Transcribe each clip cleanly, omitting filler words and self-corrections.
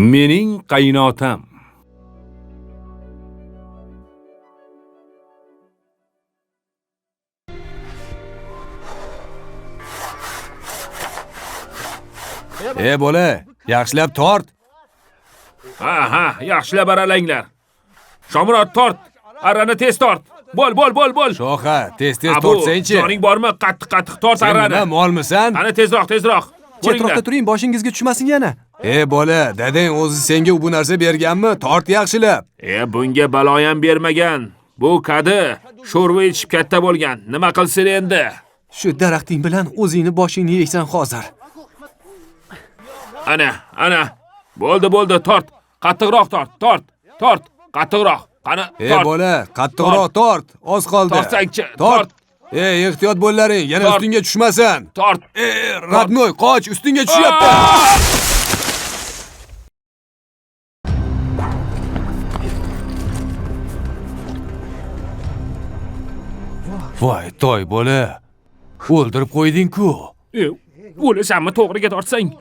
Mening qaynotam. E bola, yaxshilab tort. Ha, ha, yaxshilab aralanglar. Shomurod tort. Arrani tez tort. Bo'l, bo'l, bo'l, bo'l. Shoxa, tez-tez Abu, tortsangchi. Joning bormi? Qattiq-qattiq tort Sen arrani. nima molmisan? Qani tezroq, tezroq. Chetroqda turing, boshingizga tushmasin yana. E bola, dadang o'zi senga bu narsa berganmi? Tort yaxshilab. E bunga baloyam bermagan. Bu kadi sho'rva ichib katta bo'lgan. Nima qilsin endi? Shu daraxting bilan o'zingni boshingni yeysan hozir. Ana, ana. Bo'ldi, bo'ldi, tort. Qattiqroq tort, tort, tort, qattiqroq. Qani, E tort. bola, qattiqroq tort. Oz qoldi. Tortsangchi, Tort. tort. E, ehtiyot bo'llaring, yana Tort. ustingga tushmasin. Tort. E, родной, qoch, ustingga tushyapti. Voy, toy bola. O'ldirib qo'yding-ku. E, o'lasanmi to'g'riga tortsang?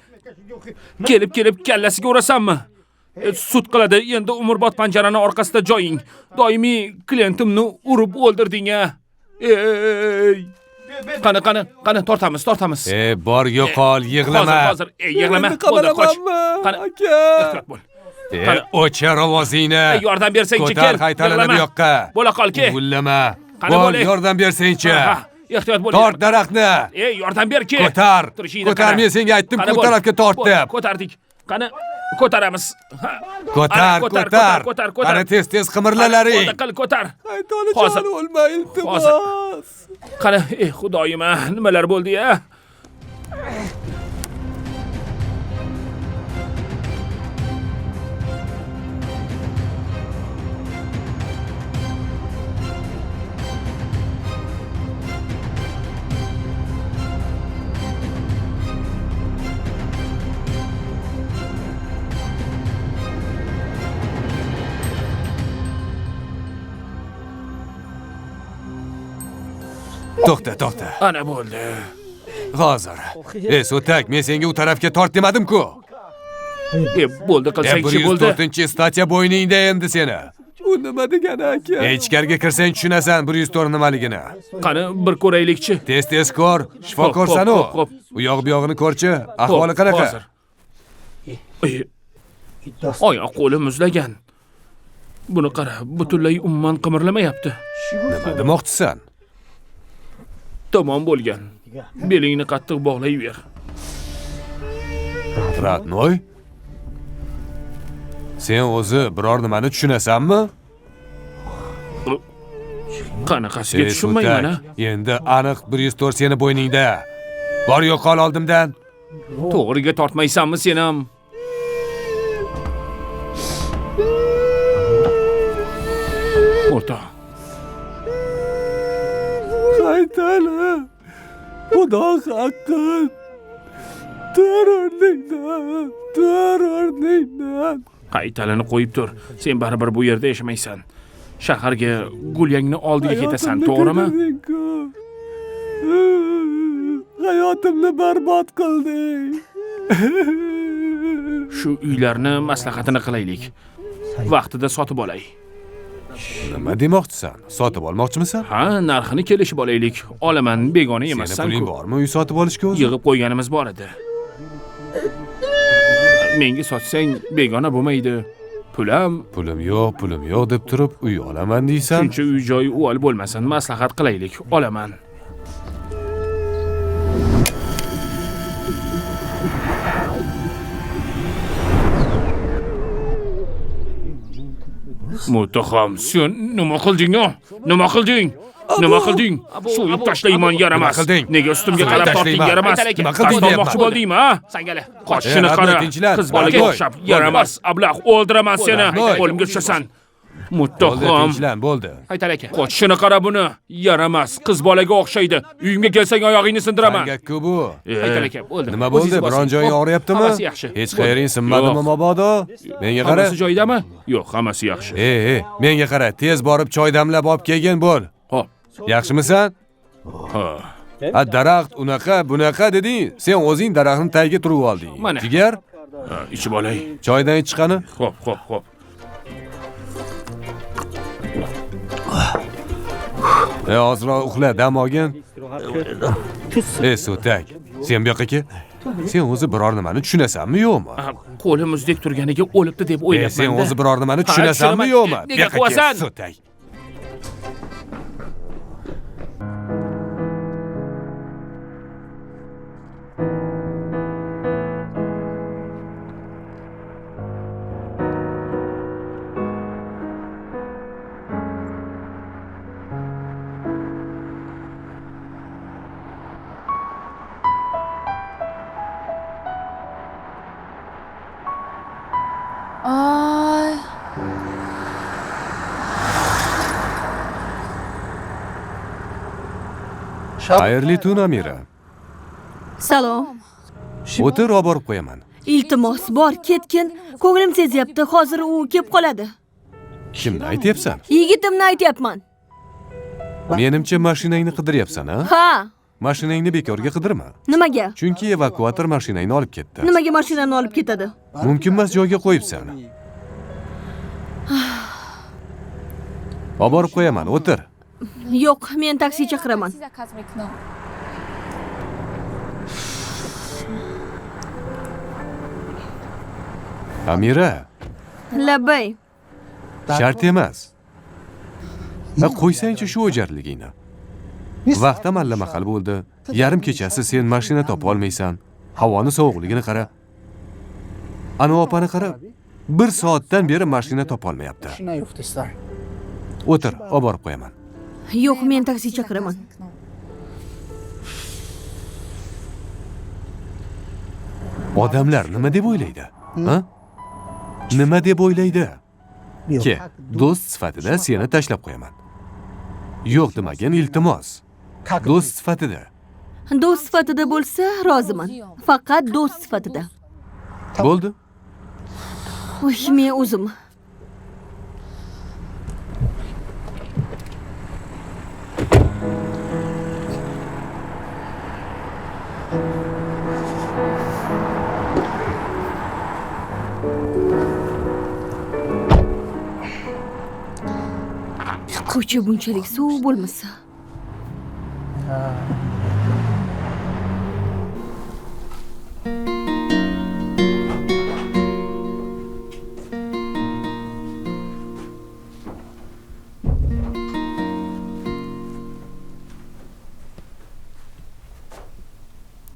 Kelib-kelib kallasiga urasanmi? Sud qiladi, endi umrbod panjarani orqasida joying. Doimiy klientimni urib o'ldirding-a. Ey! Qani, qani, qani tortamiz, tortamiz. E, bor yo'qol, yig'lama. Hozir, hozir, yig'lama. Endi Bo'ldi, qoch. qamalamanmi, Qani, aka? ehtiyot bo'l. E, o'chir ovozingni. Yordam bersangchi, Ko'tar kel. haytalini bu Yig'lama. yoqqa. Bo'la qol, ke. Uvullama. Qani Bor, bo'l, yordam bersangchi. Ha, ehtiyot bo'l. Tort daraxtni. Ey, yordam ber, ke. Ko'tar. Turishingni Ko'tar, qara. men senga aytdim, Qani bu bo'l. tarafga tort Bo'l, deb. Ko'tardik. Qani, ko'taramiz. Ha. Ko'tar, Ana, ko'tar, ko'tar. ko'tar, ko'tar. Qani tez-tez qimirlalaring. Qani, qil, ko'tar. Haytolijon Hozir. o'lma, iltimos. Hozir. Qani, ey xudoyim, a, nimalar bo'ldi ya? To'xta, to'xta. Ana bo'ldi. Hozir. E, so'tak, men senga u tarafga tort demadim-ku. E, bo'ldi, qilsangchi bo'ldi. 104-statya bo'yningda endi seni. U nima degani aka? E, ichkariga kirsang tushunasan 104 nimaligini. Qani, bir ko'raylikchi. Tez-tez ko'r, shifokorsan u. Xo'p, xo'p, U yoq bu yog'ini ko'rchi, ahvoli Xo'p, qanaqa? Hozir. Oyoq qo'li muzlagan. Buni qara, butunlay umuman qimirlamayapti. Nima demoqchisan? Tamom bo'lgan. Belingni qattiq bog'layver. Radnoy? Sen o'zi biror nimani tushunasanmi? Qanaqasiga tushunmayman, a? Endi aniq 104 seni bo'yningda. Bor yo'qol oldimdan. To'g'riga tortmaysanmi sen ham? O'rtoq. Haytali. Xudo haqqi. Tur o'rningdan, tur o'rningdan. Haytalini qo'yib tur. Sen baribir bu yerda yashamaysan. Shaharga Gulyangni oldiga ketasan, to'g'rimi? Hayotimni barbod qilding. Shu uylarni maslahatini qilaylik. Vaqtida sotib olay. Nima demoqchisan? Sotib olmoqchimisan? Ha, narxini kelishib olaylik. Olaman, begona Seni emassan-ku. puling bormi uy sotib olishga o'zi? Yig'ib qo'yganimiz bor edi. Menga sotsang begona bo'lmaydi. Pulam Pulim yo'q, pulim yo'q deb turib uy olaman deysan. Shuncha uy joyi uvol bo'lmasin, maslahat qilaylik, olaman. Muttaham, sen nima qilding, a? Nima qilding? Nima qilding? So'yib tashlayman, yaramas. Nima qilding? Nega ustimga So'yib qarab tortding, tashlayman. yaramas? Nima qilding Qasd olmoqchi deyapman. bo'ldingmi, a? Sangala. Qochishini Radnoy, qara. tinchlan. Qiz bolaga Radnoy. o'xshab, yaramas, ablah, o'ldiraman seni. Radnoy. Qo'limga tushasan. Bo'ldi, Muttaham. tinchlan, bo'ldi. Haytal aka. Qochishini qara buni. Yaramas, qiz bolaga o'xshaydi. Uyimga kelsang oyog'ingni sindiraman. Tangakku bu. Haytal aka, bo'ldi. Nima bo'ldi? O'zingiz Biron bosing. joying Xo'p, og'riyaptimi? Hammasi yaxshi. Hech qayering sinmadimi Yo'q. mabodo? Menga qara. Hammasi joyidami? Yo'q, hammasi yaxshi. Ey, ey, menga qara. Tez borib choy damlab olib kelgin, bo'l. Xo'p. Yaxshimisan? Ha. Ha, daraxt unaqa, bunaqa deding. Sen o'zing daraxtning tagiga turib olding. Mana. Jigar? Ichib olay. Choydan ich qani. Xo'p, xo'p, xo'p. Ozroq uxla, dam olgin. Ey, so'tak, sen bu yoqqa kel. Sen o'zi biror nimani tushunasanmi, yo'qmi? Qo'lim muzdek turganiga o'libdi deb o'ylayapman. Sen o'zi biror nimani tushunasanmi, yo'qmi? Nega quvasan? So'tak. Xayrli tun, Amira. Salom. O'tir, olib borib qo'yaman. Iltimos, bor, ketgin. Ko'nglim sezyapti, hozir u kelib qoladi. Kimni aytyapsan? Yigitimni aytyapman. Menimcha mashinangni qidiryapsan, a? Ha. Mashinangni bekorga qidirma. Nimaga? Chunki evakuator mashinangni olib ketdi. Nimaga mashinani olib ketadi? Mumkin emas joyga qo'yibsan. Olib borib qo'yaman, o'tir. Yo'q, men taksi chaqiraman. Amira. Labbay. Shart emas. Qo'ysangchi shu o'jarligingni. Vaqt ham allamahal bo'ldi. Yarim kechasi sen mashina topa olmaysan. Havoni sovuqligini qara. Ana opani qara. 1 soatdan beri mashina topa olmayapti. O'tir, olib borib qo'yaman. Yo'q, men taksi chaqiraman. Odamlar nima deb o'ylaydi? Ha? Nima deb o'ylaydi? Ke, do'st sifatida seni tashlab qo'yaman. Yo'q demagin, iltimos. Do'st sifatida. Do'st sifatida bo'lsa, roziman. Faqat do'st sifatida. Bo'ldi. Uy, men o'zim. Ko'cha bunchalik sovuq bo'lmasa.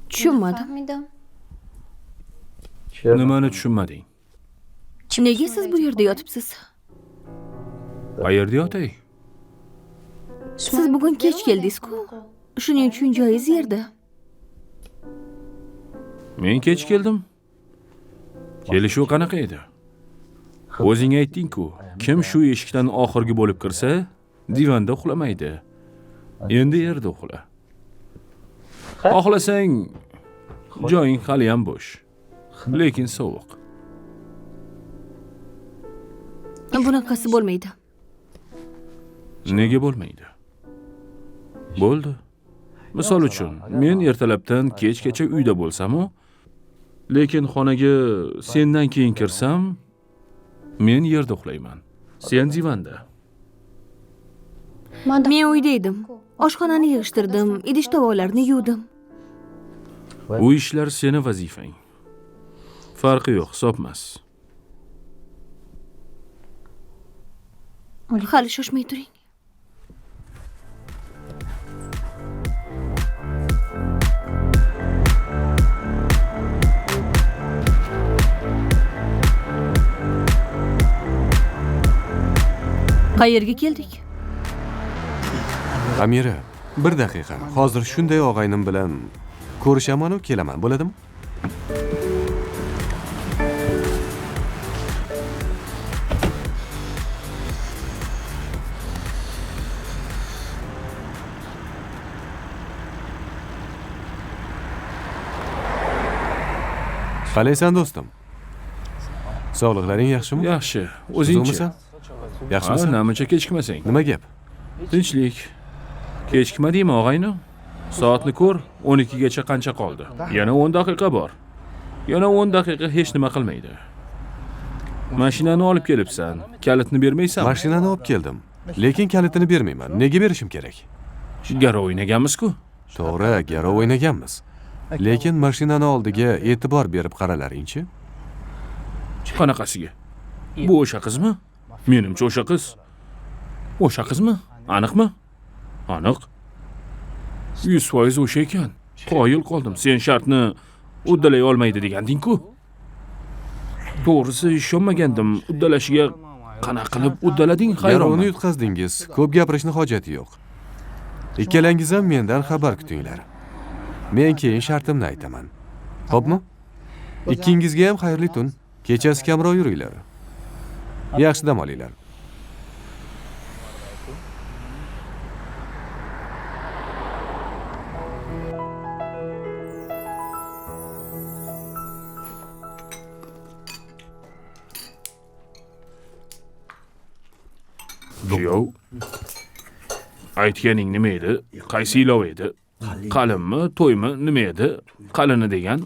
Tushunmadim. Nimani tushunmading? Nega siz bu yerda yotibsiz? Qayerda yotay? Siz bugun kech keldingiz-ku. Shuning uchun joyingiz yerda. Men kech keldim. Kelishuv qanaqa edi? O'zing aytding-ku, kim shu eshikdan oxirgi bo'lib kirsa, divanda uxlamaydi. Endi yerda uxla. Xohlasang, joying hali ham bo'sh. Lekin sovuq. Bunaqasi bo'lmaydi. Nega bo'lmaydi? Bo'ldi. Misol uchun, men ertalabdan kechgacha uyda bo'lsam-u, lekin xonaga sendan keyin kirsam, men yerda uxlayman. Sen divanda. Men uyda edim. Oshxonani yig'ishtirdim, idish tovoqlarni yuvdim. U ishlar seni vazifang. Farqi yo'q, hisobmas. Hali shoshmay turing. Qayerga keldik? Amira, bir daqiqa. Hozir shunday og'aynim bilan ko'rishaman-u kelaman, bo'ladimi? Qalaysan do'stim? Sog'liqlaring yaxshimi? Yaxshi. O'zingchi? Yaxshimisan? Namuncha kechikmasang. Nima gap? Tinchlik. Kechikmadingmi, og'ayni? Soatni ko'r, 12 gacha qancha qoldi? Yana 10 daqiqa bor. Yana 10 daqiqa hech nima qilmaydi. Mashinani olib kelibsan. Kalitni bermaysanmi? Mashinani olib keldim. Lekin kalitini bermayman. Nega berishim kerak? Garov o'ynaganmiz-ku. To'g'ri, garov o'ynaganmiz. Lekin mashinani oldiga e'tibor berib qaralaringchi. Qanaqasiga? Bu o'sha qizmi? Menimcha o'sha qiz. O'sha qizmi? Aniqmi? Aniq. 100% o'sha ekan. Qoyil qoldim. Sen shartni uddalay olmaydi deganding-ku. To'g'risi ishonmagandim. Uddalashiga qanaqa qilib uddalading, Garovni hayronman. yutqazdingiz. Ko'p gapirishni hojati yo'q. Ikkalangiz ham mendan xabar kutinglar. Men keyin shartimni aytaman. Xo'pmi? Ikkingizga ham xayrli tun. Kechasi kamroq yuringlar. Yaxshi dam olinglar. Kuyov, aytganing nima edi? Qaysi ilova edi? Qalinmi, to'ymi, nima edi? Qalini degan.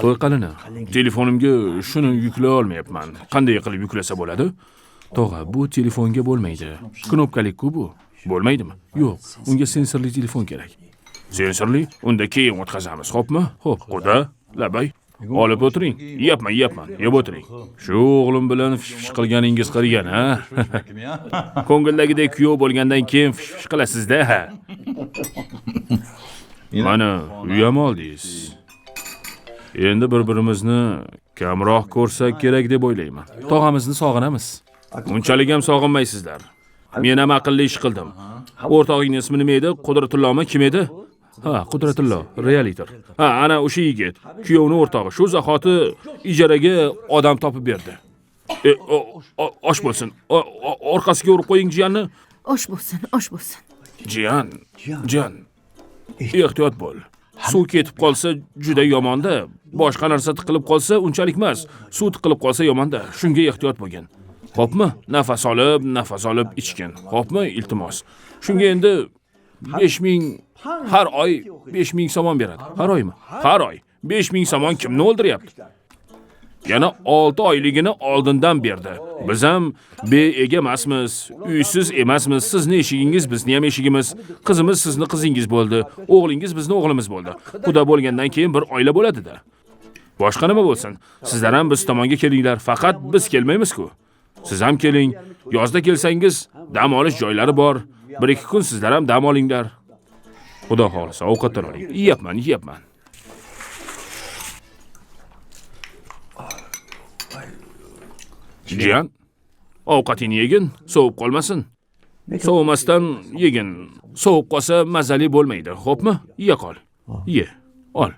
To'y qalini. Telefonimga shuni yuklay olmayapman. Qanday qilib yuklasa bo'ladi? Tog'a, bu telefonga bo'lmaydi. Knopkalik-ku bu. Bo'lmaydimi? Yo'q, unga sensorli telefon kerak. Sensorli? Unda keyin o'tkazamiz, xo'pmi? Xo'p, quda, labay. Olib o'tiring. Yeyapman, yeyapman. Yeb o'tiring. Shu o'g'lim bilan fish-fish qilganingiz qilgan, ha? Ko'ngildagidek kuyov bo'lgandan keyin fish-fish qilasizda, ha? Mana, uy ham oldingiz. Endi bir-birimizni kamroq ko'rsak kerak deb o'ylayman. Tog'amizni sog'inamiz. Unchalik ham sog'inmaysizlar. Men ham aqlli ish qildim. O'rtog'ingning ismi nima edi? Qudratullomi, kim edi? Ha, Qudratullo, realitor. Ha, ana o'sha yigit, kuyovning o'rtog'i. Shu zahoti ijaraga odam topib berdi. Osh bo'lsin. Orqasiga urib qo'ying jiyanni. Osh bo'lsin, osh bo'lsin. Jiyan, jiyan. Ehtiyot bo'l. Suv ketib qolsa juda yomonda. Boshqa narsa tiqilib qolsa unchalik emas. Suv tiqilib qolsa yomonda. Shunga ehtiyot bo'lgin. Xo'pmi? Nafas olib, nafas olib ichgin. Xo'pmi? Iltimos. Shunga endi 5000 har oy 5000 somon beradi. Har oymi? Har oy 5000 somon kimni o'ldiryapti? Yana 6 oyligini oldindan berdi. Biz ham beega emasmiz, uysiz emasmiz. Sizni eshigingiz bizni ham eshigimiz. Qizimiz sizni qizingiz bo'ldi, o'g'lingiz bizni o'g'limiz bo'ldi. Xudo bo'lgandan keyin bir oila bo'ladi-da. Boshqa nima bo'lsin? Sizlar ham biz tomonga kelinglar, faqat biz kelmaymiz-ku. Siz ham keling. Yozda kelsangiz dam olish joylari bor. 1-2 kun sizlar ham dam olinglar. Xudo xohlasa ovqatdan oling. Yeyapman, yeyapman. Jiyan, ovqatingni yegin, sovib qolmasin. Sovimasdan yegin. Sovib qolsa mazali bo'lmaydi, xo'pmi? Ye qol. Ye, ol.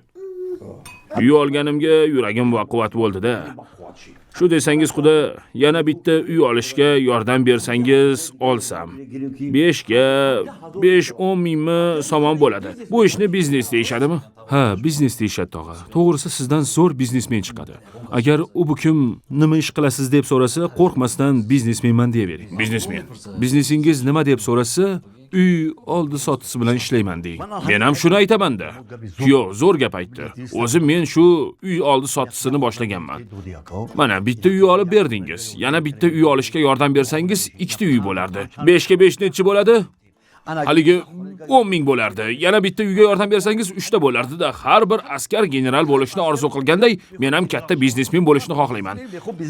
Uy olganimga yuragim baquvvat bo'ldi-da. Shu desangiz xudo, yana bitta uy olishga yordam bersangiz olsam. 5ga 5-10 mingmi somon bo'ladi. Bu ishni biznes deyishadimi? Ha, biznes deyishadi tog'a. To'g'risi sizdan zo'r biznesmen chiqadi. Agar u bu kim nima ish qilasiz deb so'rasa, qo'rqmasdan biznesmenman deyavering. Biznesmen. Biznesingiz nima deb so'rasa, uy oldi sotisi bilan ishlayman deng. Men ham shuni aytaman-da. Kuyov zo'r gap aytdi. O'zim men shu uy oldi sotisini boshlaganman. Mana bitta uy olib berdingiz. Yana bitta uy olishga yordam bersangiz, 2 ta uy bo'lardi. 5ga 5 nechi bo'ladi? Haligi 10 ming bo'lardi. Yana bitta uyga yordam bersangiz 3 ta bo'lardi-da. Har bir askar general bo'lishni orzu qilganday, men ham katta biznesmen bo'lishni xohlayman.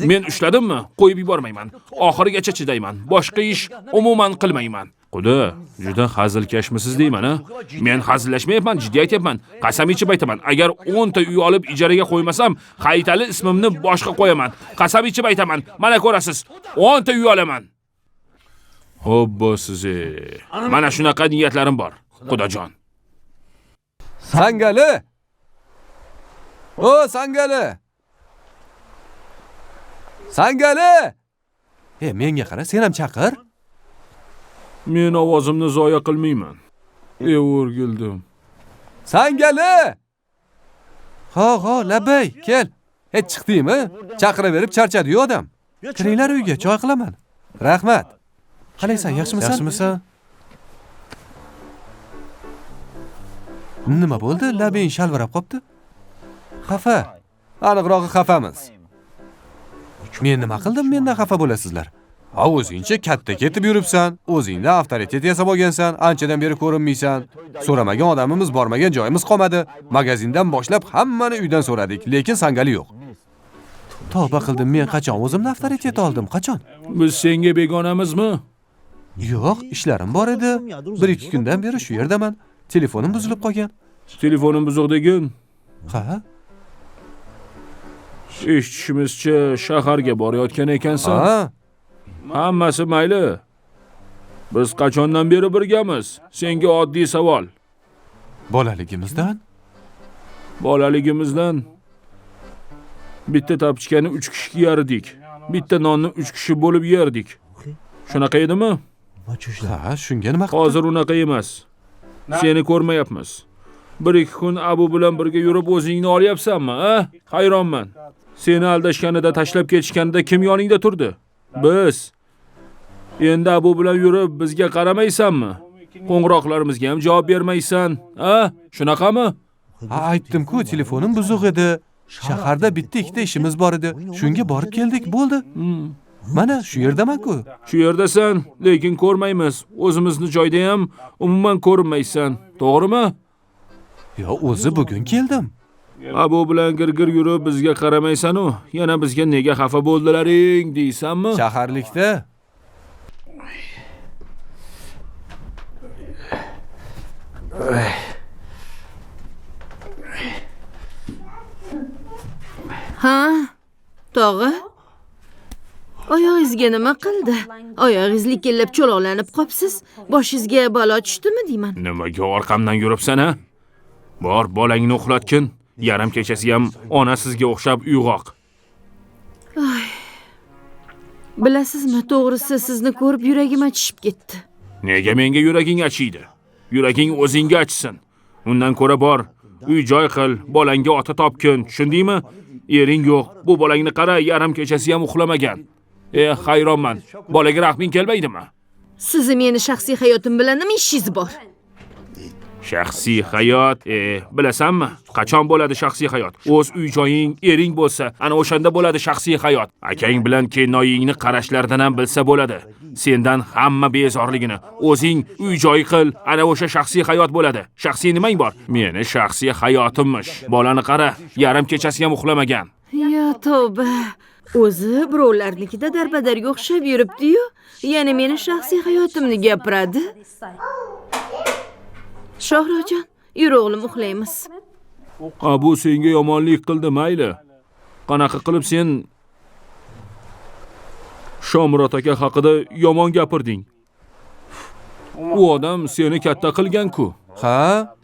Men ushladimmi, qo'yib yubormayman. Oxirigacha chidayman. Boshqa ish umuman qilmayman. Quda, juda hazilkashmisiz deyman, ha? Men hazillashmayapman, jiddiy aytyapman. Qasam ichib aytaman. Agar 10 ta uy olib ijaraga qo'ymasam, Hayitali ismimni boshqa qo'yaman. Qasam ichib aytaman. Mana ko'rasiz, 10 ta uy olaman. Hobbo sizi. Mana shunaqa niyatlarim bor, Xudojon. Sangali! O, Sangali! Sangali! E, menga qara, sen ham chaqir. Men ovozimni zoya qilmayman. O'rgildim. Sangali! Ho, ho, labay, kel. Hech chiqdingmi? Chaqiraverib charchadi-yu odam. Kiringlar uyga, choy qilaman. Rahmat. Qalaysan, yaxshimisan? Yaxshimisan? Nima bo'ldi? Labing shalvirab qopti. Xafa. Aniqrog'i xafamiz. Men nima qildim, mendan xafa bo'lasizlar? Ha, o'zingcha katta ketib yuribsan, o'zingda avtoritet yasab olgansan, anchadan beri ko'rinmaysan. So'ramagan odamimiz, bormagan joyimiz qolmadi. Magazindan boshlab hammani uydan so'radik, lekin Sangali yo'q. Tavba qildim, men qachon o'zimni avtoritet oldim, qachon? Biz senga begonamizmi? Yo'q, ishlarim bor edi. 1-2 kundan beri shu yerdaman. Telefonim buzilib qolgan. Telefonim buzuq degin. Ha? Eshitishimizcha shaharga borayotgan ekansan. Ha? Hammasi mayli. Biz qachondan beri birgamiz? Senga oddiy savol. Bolaligimizdan? Bolaligimizdan bitta tapchkani 3 kishi kiyardik. Bitta nonni 3 kishi bo'lib yerdik. Shunaqa edimi? Ha, shunga nima qildi? Hozir unaqa emas. Seni ko'rmayapmiz. 1-2 kun Abu bilan birga yurib o'zingni olyapsanmi, a? Hayronman. Seni aldashganida, tashlab ketishganida kim yoningda turdi? Biz. Endi Abu bilan yurib bizga qaramaysanmi? Qo'ng'iroqlarimizga ham javob bermaysan, a? Shunaqami? Ha, aytdim-ku, telefonim buzuq edi. Shaharda bitta-ikkita ishimiz bor edi. Shunga borib keldik, bo'ldi. Mana shu yerdaman-ku. Shu yerdasan, lekin ko'rmaymiz. O'zimizni joyda ham umuman ko'rinmaysan, to'g'rimi? Yo, o'zi bugun keldim. Abu bilan gir-gir yurib bizga qaramaysan-u, yana bizga nega xafa bo'ldilaring deysanmi? Shaharlikda. Ha, tog'a? Oyog'ingizga nima qildi? Oyog'ingiz likillab cho'loqlanib qopsiz. Boshingizga balo tushdimi deyman. Nimaga orqamdan yuribsan, ha? Bor, bolangni uxlatgin. Yarim kechasi ham ona sizga o'xshab uyg'oq. Ay. Bilasizmi, to'g'risi sizni ko'rib yuragim achishib ketdi. Nega menga yuraging achiydi? Yuraging o'zingga achisin. Undan ko'ra bor, uy joy qil, bolangga ota topgin, tushundingmi? Ering yo'q, bu bolangni qara, yarim kechasi ham uxlamagan. Hayronman. Bolaga rahming kelmaydimi? Sizni meni shaxsiy hayotim bilan nima ishingiz bor? Shaxsiy hayot, bilasanmi? Qachon bo'ladi shaxsiy hayot? O'z uy joying, ering bo'lsa, ana o'shanda bo'ladi shaxsiy hayot. Akang bilan kennoyingni qarashlaridan ham bilsa bo'ladi. Sendan hamma bezorligini. O'zing uy joy qil, ana o'sha shaxsiy hayot bo'ladi. Shaxsiy nimang bor? Meni shaxsiy hayotimmish. Bolani qara, yarim kechasi ham uxlamagan. Ya tavba. O'zi birovlarnikida darbadarga o'xshab yuribdi-yu, yana meni shaxsiy hayotimni gapiradi. Shohrojon, yur o'g'lim, uxlaymiz. Abu senga yomonlik qildi, mayli. Qanaqa qilib sen Shomurod aka haqida yomon gapirding? U odam seni katta qilgan-ku. Ha?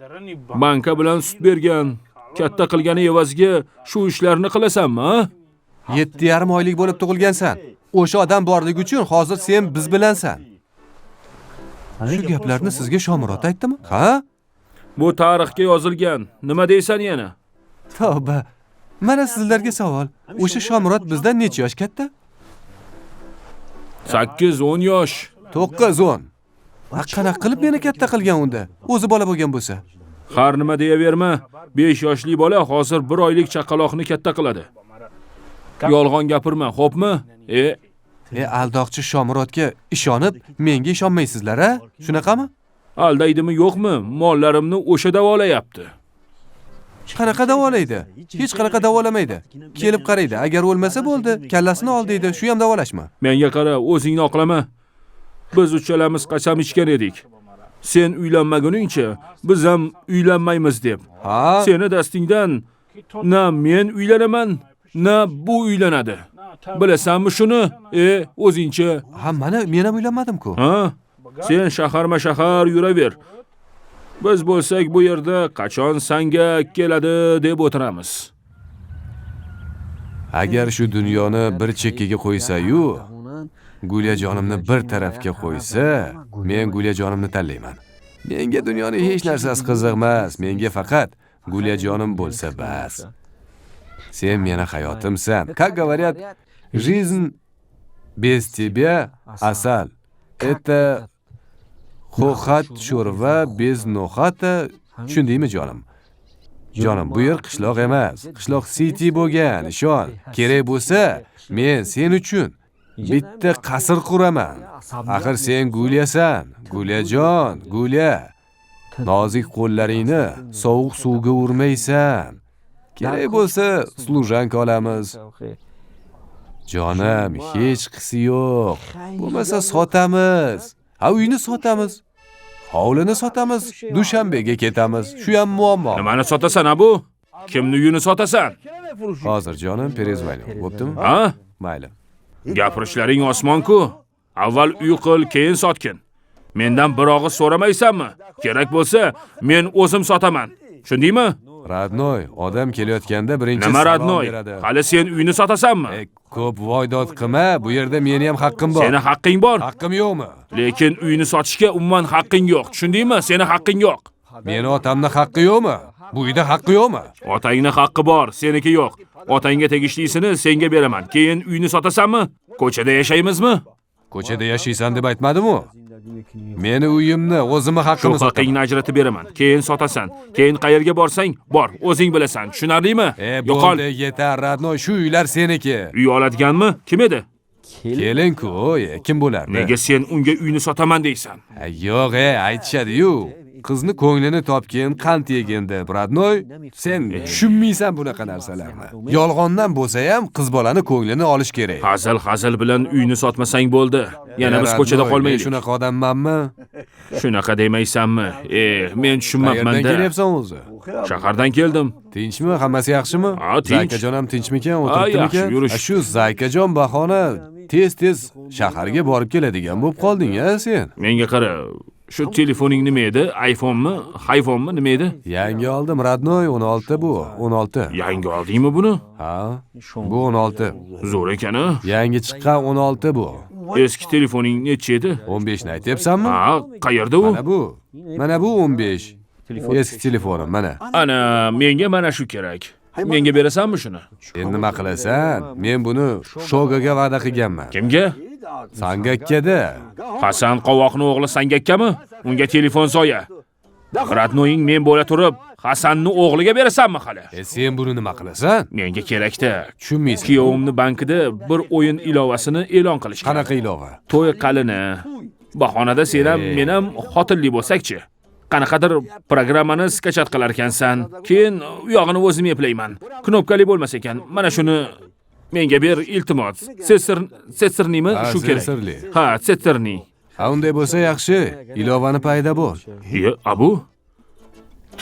Banka bilan sut bergan, katta qilgani evaziga shu ishlarni qilasanmi, ha? 7,5 oylik bo'lib tug'ilgansan. O'sha odam borligi uchun hozir sen biz bilansan. Shu gaplarni sizga Shomurod aytdimi? Ha? Bu tarixga yozilgan. Nima deysan yana? Tavba. Mana sizlarga savol. O'sha Shomurod bizdan necha yosh katta? 8-10 yosh. 9-10. Qanaqa qilib meni katta qilgan unda? O'zi bola bo'lgan bo'lsa. Har nima deyaverma. 5 yoshli bola hozir 1 oylik chaqaloqni katta qiladi. Yolg'on gapirma, xo'pmi? Aldoqchi Shomurodga ishonib, menga ishonmaysizlar, a? Shunaqami? Aldaydimi yo'qmi? Mollarimni o'sha davolayapti. Qanaqa davolaydi? Hech qanaqa davolamaydi. Kelib qaraydi, agar o'lmasa bo'ldi, kallasini ol deydi, shu ham davolashmi? Menga qara, o'zingni oqlama. Biz uchalamiz qasam ichgan edik. Sen uylanmaguningcha biz ham uylanmaymiz deb. Ha? Seni dastingdan na men uylanaman, na bu uylanadi. Bilasanmi shuni? O'zingcha. Ha, mana men ham uylanmadim-ku. Ha? Sen shaharma-shahar yuraver. Biz bo'lsak bu yerda qachon sanga keladi deb o'tiramiz. Agar shu dunyoni bir chekkaga qo'ysa-yu, Guliyajonimni bir tarafga qo'ysa, men Guliyajonimni tanlayman. Menga dunyoning hech narsasi qiziq emas, menga faqat Guliyajonim bo'lsa bas. Sen meni hayotimsan. Как говорят, жизнь без тебя asal. Это xo'xat sho'rva bez no'xata. Tushundingmi jonim? Jonim, bu yer qishloq emas. Qishloq city bo'lgan, ishon. Kerak bo'lsa, men sen uchun bitta qasr quraman. Axir sen Gulyasan, Gulyajon, Gulya. Nozik qo'llaringni sovuq suvga urmaysan. Kerak bo'lsa, служанка olamiz. Jonim, hech qisi yo'q. Bo'lmasa sotamiz. Ha, uyni sotamiz. Hovlini sotamiz, Dushanbega ketamiz. Shu ham muammo. Nimani sotasan, abu? Kimni uyini sotasan? Hozir jonim, перезвоню. Bo'ptimi? Ha? Mayli. Gapirishlaring osmon-ku. Avval uy qil, keyin sotgin. Mendan bir og'iz so'ramaysanmi? Kerak bo'lsa, men o'zim sotaman. Tushundingmi? Родной, odam kelayotganda birinchi Nima salom родной? beradi. Hali sen uyni sotasanmi? Ko'p voydod qilma, bu yerda meni ham haqqim bor. Seni haqqing bor. Haqqim yo'qmi? Lekin uyni sotishga umuman haqqing yo'q. Tushundingmi? Seni haqqing yo'q. Meni otamni haqqi yo'qmi? Bu uyda haqqi yo'qmi? Otangni haqqi bor, seniki yo'q. Otangga tegishlisini senga beraman. Keyin uyni sotasanmi? Ko'chada yashaymizmi? Ko'chada yashaysan deb aytmadim-u. Meni uyimni, o'zimni Shu haqqimni sotaman. haqqingni ajratib beraman. Keyin sotasan. Keyin qayerga borsang, bor, o'zing bilasan. Tushunarlimi? Yo'qol. Bo'ldi, yetar, родной, shu uylar seniki. Uy oladiganmi? Kim edi? Kelin-ku, kim bo'lardi? Nega sen unga uyni sotaman deysan? Yo'q, aytishadi-yu. Qizni ko'nglini topgin, qand yegin deb, родной. Sen tushunmaysan bunaqa narsalarni. Yolg'ondan bo'lsa ham qiz bolani ko'nglini olish kerak. Hazil hazil bilan uyni sotmasang bo'ldi. Yana biz ko'chada Родной, men qolmaylik. shunaqa odammanmi? Shunaqa demaysanmi? Men Qayerdan tushunmabman-da. kelyapsan o'zi? Shahardan keldim. Tinchmi? Hammasi yaxshimi? Ha, tinch. Zaykajon ham tinchmikan, o'tiribdimikan? Yaxshi, yurish. Shu Zaykajon bahona tez-tez shaharga borib keladigan bo'lib qolding, a sen? Menga qara, shu telefoning nima edi? iPhone'mi? iPhone'mi nima edi? Yangi oldim, родной, 16 bu, 16. Yangi oldingmi buni? Ha, bu 16. Zo'r ekan, a? Yangi chiqqan 16 bu. Eski telefoning nechi edi? 15 ni aytyapsanmi? Ha, qayerda u? Mana bu. Mana bu 15. Eski telefonim mana. Ana, menga mana shu kerak. Menga berasanmi shuni? Sen nima qilasan? Men buni Shogaga va'da qilganman. Kimga? Sangakkada. Hasan qovoqni o'g'li Sangakkami? Unga telefon soya. Родной ing men bo'la turib, Hasanni o'g'liga berasanmi hali? Sen buni nima qilasan? Menga kerakda. Tushunmaysan. Kuyovimni bankida bir o'yin ilovasini e'lon qilishgan. Qanaqa ilova? To'y qalini. Bahonada sen ham, men ham xotinli bo'lsak-chi. Qanaqadir programmani скачать qilar ekansan. Keyin u yog'ini o'zim eplayman. Knopkali bo'lmas ekan. Mana shuni menga ber, iltimos. Sensor, sensornimi Ha, shu kerak. Sensorli. Ha, sensorni. Ha, unday bo'lsa yaxshi. Ilovani payda bo'l. Ye, abu.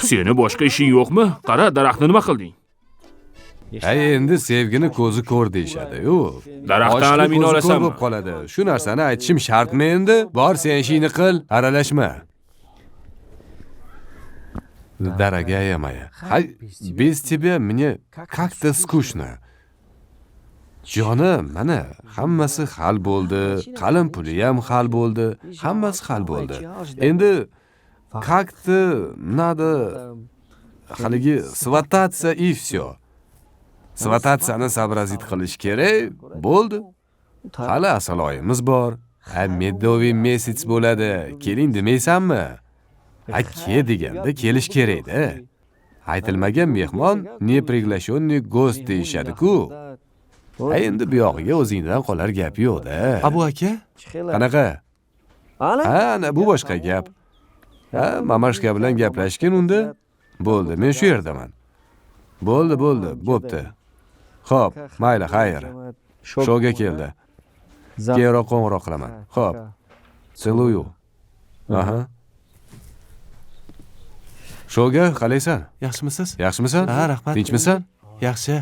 Seni boshqa ishing yo'qmi? Qara, daraxtni nima qilding? Ha, endi sevgini ko'zi ko'r deyishadi-yu. Daraxtdan Oshiqni alamingni ko'zi ko'r olasanmi? bo'lib qoladi. Shu narsani aytishim shartmi endi? Bor, sen ishingni qil, aralashma. Дорогая моя, ha, без тебя мне как-то скучно. Jonim, mana hammasi hal bo'ldi. Qalin puli ham hal bo'ldi. Hammasi hal bo'ldi. Endi как-то надо haligi свататься и всё. Свататься ni сообразить qilish kerak, bo'ldi. Hali asal oyimiz bor. Ha, медовый месяц bo'ladi. Keling demaysanmi? Ha, ke deganda kelish kerak-da. Aytilmagan mehmon не приглашенный гость deyishadi-ku. Ha, endi bu yog'iga o'zingdan qolar gap yo'q-da. Abu aka, Qanaqa? Ha, ana bu boshqa gap. Ha, мамашка bilan gaplashgin unda. Bo'ldi, men shu yerdaman. Bo'ldi, bo'ldi, bo'pti. Xo'p, mayli, xayr. Shoga keldi. Keyinroq qo'ng'iroq qilaman. Xo'p. Целую. Aha. Shoga, qalaysan? Yaxshimisiz? Yaxshimisan? Ha, rahmat. Tinchmisan? Yaxshi.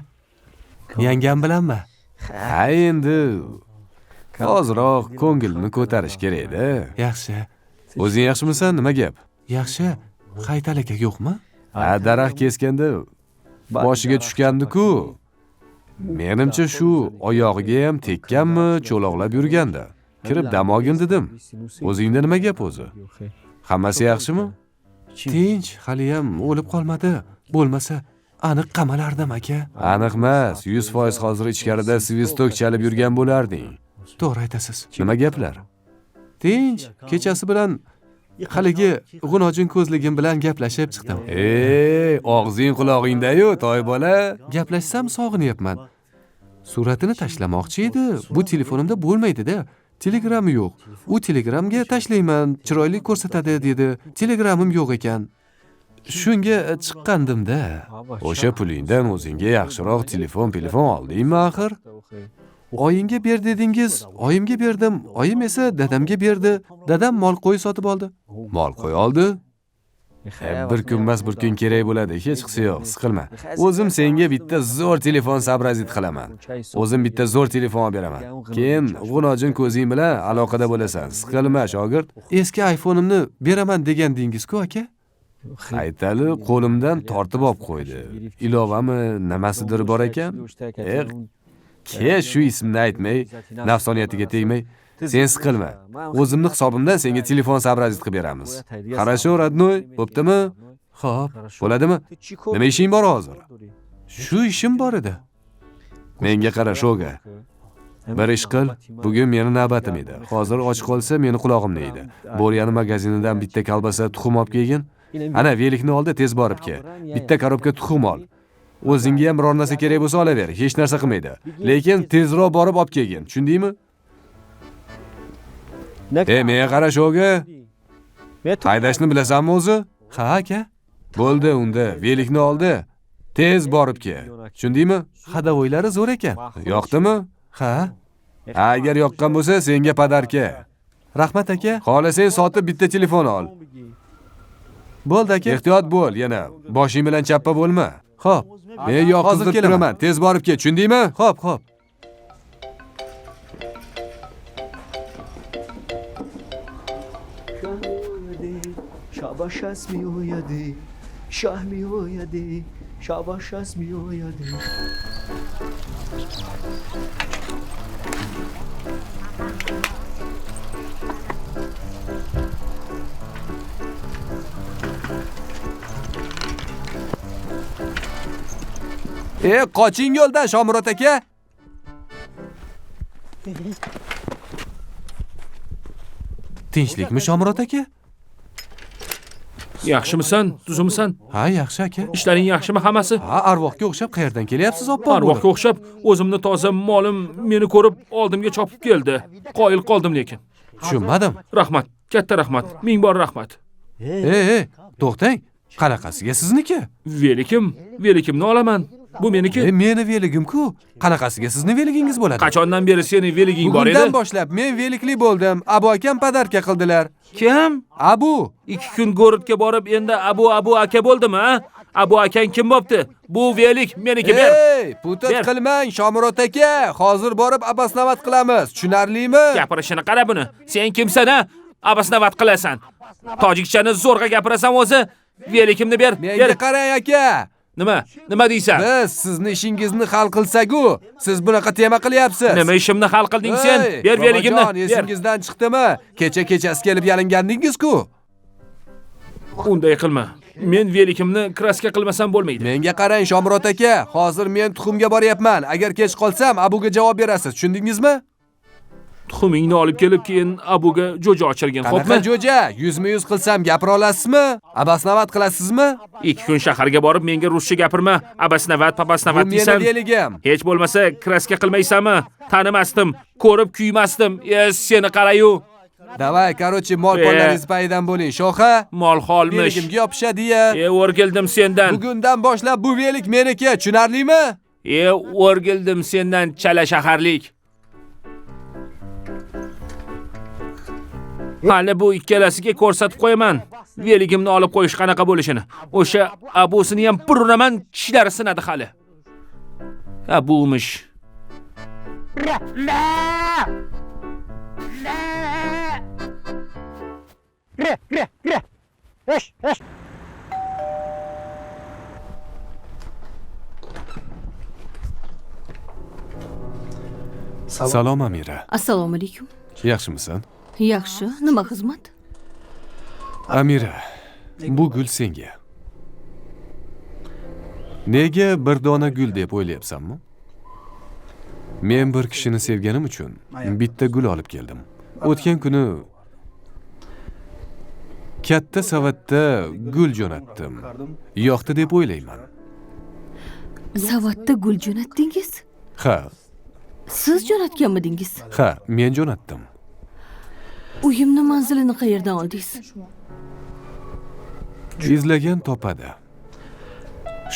Yangam bilanmi? Ha, endi ozroq ko'ngilni ko'tarish kerak-da. Yaxshi. O'zing yaxshimisan? Nima gap? Yaxshi. Haytal aka yo'qmi? Ha, daraxt keskanda boshiga tushgandi-ku. Menimcha shu oyog'iga ham tekkanmi, cho'loqlab yurganda. Kirib dam olgin dedim. O'zingda nima gap o'zi? Hammasi yaxshimi? Tinch, haliyam o'lib qolmadi. Bo'lmasa, aniq qamalardim aka. Aniq emas, 100% hozir ichkarida свисток chalib yurgan bo'larding. To'g'ri aytasiz. Nima gaplar? Tinch, kechasi bilan Haligi g'unojin ko'zligim bilan gaplashib chiqdim. Ey, og'zing qulog'ingda-yu, toy bola. Gaplashsam sog'inyapman. Suratini tashlamoqchi edi. Bu telefonimda bo'lmaydi-da. Telegrami yo'q. U Telegramga tashlayman, chiroyli ko'rsatadi dedi. Telegramim yo'q ekan. Shunga chiqqandim-da. O'sha pulingdan o'zingga yaxshiroq telefon oldingmi axir? Oyingga ber dedingiz, oyimga berdim. Oyim esa dadamga berdi. Dadam mol qo'y sotib oldi. Mol qo'y oldi? Bir kun emas, bir kun kerak bo'ladi. Hech qisi yo'q, siqilma. O'zim senga bitta zo'r telefon sabrazit qilaman. O'zim bitta zo'r telefon olib beraman. Keyin g'unojin ko'zing bilan aloqada bo'lasan. Siqilma, shogird. Eski iPhone'imni beraman degandingiz-ku, aka? Aytali qo'limdan tortib olib qo'ydi. Ilovami, nimasidir bor ekan? Ke shu ismni aytmay, nafsoniyatiga tegmay, sen siqilma. O'zimni hisobimdan senga telefon sabrazit qilib beramiz. Хорошо, родной, bo'ptimi? Xo'p, bo'ladimi? Nima ishing bor hozir? Shu ishim bor edi. Menga qara, shoga. Bir ish qil, bugun meni navbatim edi. Hozir och qolsa meni qulog'imni yeydi. Bo'ryani magazinidan bitta kolbasa tuxum olib kelgin. Ana velikni oldi, tez borib kel. Bitta korobka tuxum ol. O'zingga ham biror narsa kerak bo'lsa olaver, hech narsa qilmaydi. Lekin tezroq borib olib kelgin, tushundingmi? Menga qara, shoga. Haydashni bilasanmi o'zi? Ha, aka. Bo'ldi unda, velikni oldi. Tez borib kel. Tushundingmi? Hadavoylari zo'r ekan. Yoqdimi? Ha. Agar yoqqan bo'lsa, senga podarka. Rahmat aka. Xohlasang sotib bitta telefon ol. Bo'ldi aka. Ehtiyot bo'l, yana boshing bilan chappa bo'lma. Xo'p. Men yoqizdirib turaman. Tez borib kel, tushundingmi? Xo'p, xo'p. Şabaş az mi oyadı, şah mi oyadı, şabaş az mi oyadı. Qoching yo'ldan, Shomurod aka. Tinchlikmi, Shomurod aka? Yaxshimisan, tuzumsan? Ha, yaxshi aka. Ishlaring yaxshimi hammasi? Ha, arvohga o'xshab qayerdan kelyapsiz, oppa? Arvohga o'xshab o'zimni toza molim meni ko'rib oldimga chopib keldi. Qoyil qoldim lekin. Tushunmadim. Rahmat, katta rahmat, ming bor rahmat. Ey, to'xtang. Qanaqasiga sizniki? Velikim, velikimni olaman. Bu meniki. Meni veligim-ku. Qanaqasiga sizni veligingiz bo'ladi? Qachondan beri seni veliging bor edi? Bugundan boshlab men velikli bo'ldim. Abu akam podarka qildilar. Kim? Abu. 2 kun go'rodga borib endi Abu aka bo'ldimi, ha? Abu akang kim bo'pti? Bu velik meniki, ber. Ey, putot qilmang, Shomurod aka. Hozir borib abasnavat qilamiz. Tushunarlimi? Gapirishini qara buni. Sen kimsan, ha? Abasnavat qilasan. Tojikchani zo'rg'a gapirasan o'zi. Velikimni ber. Menga qarang aka. Nima? Nima deysan? Biz sizni ishingizni hal qilsak-u, siz bunaqa tema qilyapsiz. Nima ishimni hal qilding sen? Ber veligimni. Esingizdan chiqdimi? Kecha kechasi kelib yalingandingiz-ku. Unday qilma. Men velikimni kraska qilmasam bo'lmaydi. Menga qarang, Shomurod aka, hozir men tuxumga boryapman. Agar kech qolsam, Abuga javob berasiz. Tushundingizmi? Tuxumingni olib kelib, keyin Abuga jo'ja ochirgin, xo'pmi? Qanaqa jo'ja? 100-100 qilsam gapira olasizmi? Abasnavat qilasizmi? 2 kun shaharga borib menga ruscha gapirma. Abasnavat, papasnavat deysan. Bu meni veligim. Hech bo'lmasa kraska qilmaysanmi? Tanimasdim, ko'rib kuymasdim. Seni qarayu. Davay, karochi, mol pollaringiz payidan bo'ling, shoxa. Mol holmish. Veligimga yopishadi-ya. O'rgildim sendan. Bugundan boshlab bu velik meniki, tushunarlimi? O'rgildim sendan, chala shaharlik. Hali bu ikkalasiga ko'rsatib qo'yaman. Veligimni olib qo'yish qanaqa bo'lishini. O'sha abusini ham bir uraman, tishlari sinadi hali. Abumish. Salom Amira. Assalomu alaykum. Yaxshimisan? Yaxshi, nima xizmat? Amira, bu gul senga. Nega bir dona gul deb o'ylayapsanmi? Men bir kishini sevganim uchun bitta gul olib keldim. O'tgan kuni Katta savatda gul jo'natdim. Yoqdi deb o'ylayman. Savatda gul jo'natdingiz? Ha. Siz jo'natganmidingiz? Ha, men jo'natdim. Uyimni manzilini qayerdan oldingiz? Izlagan topadi.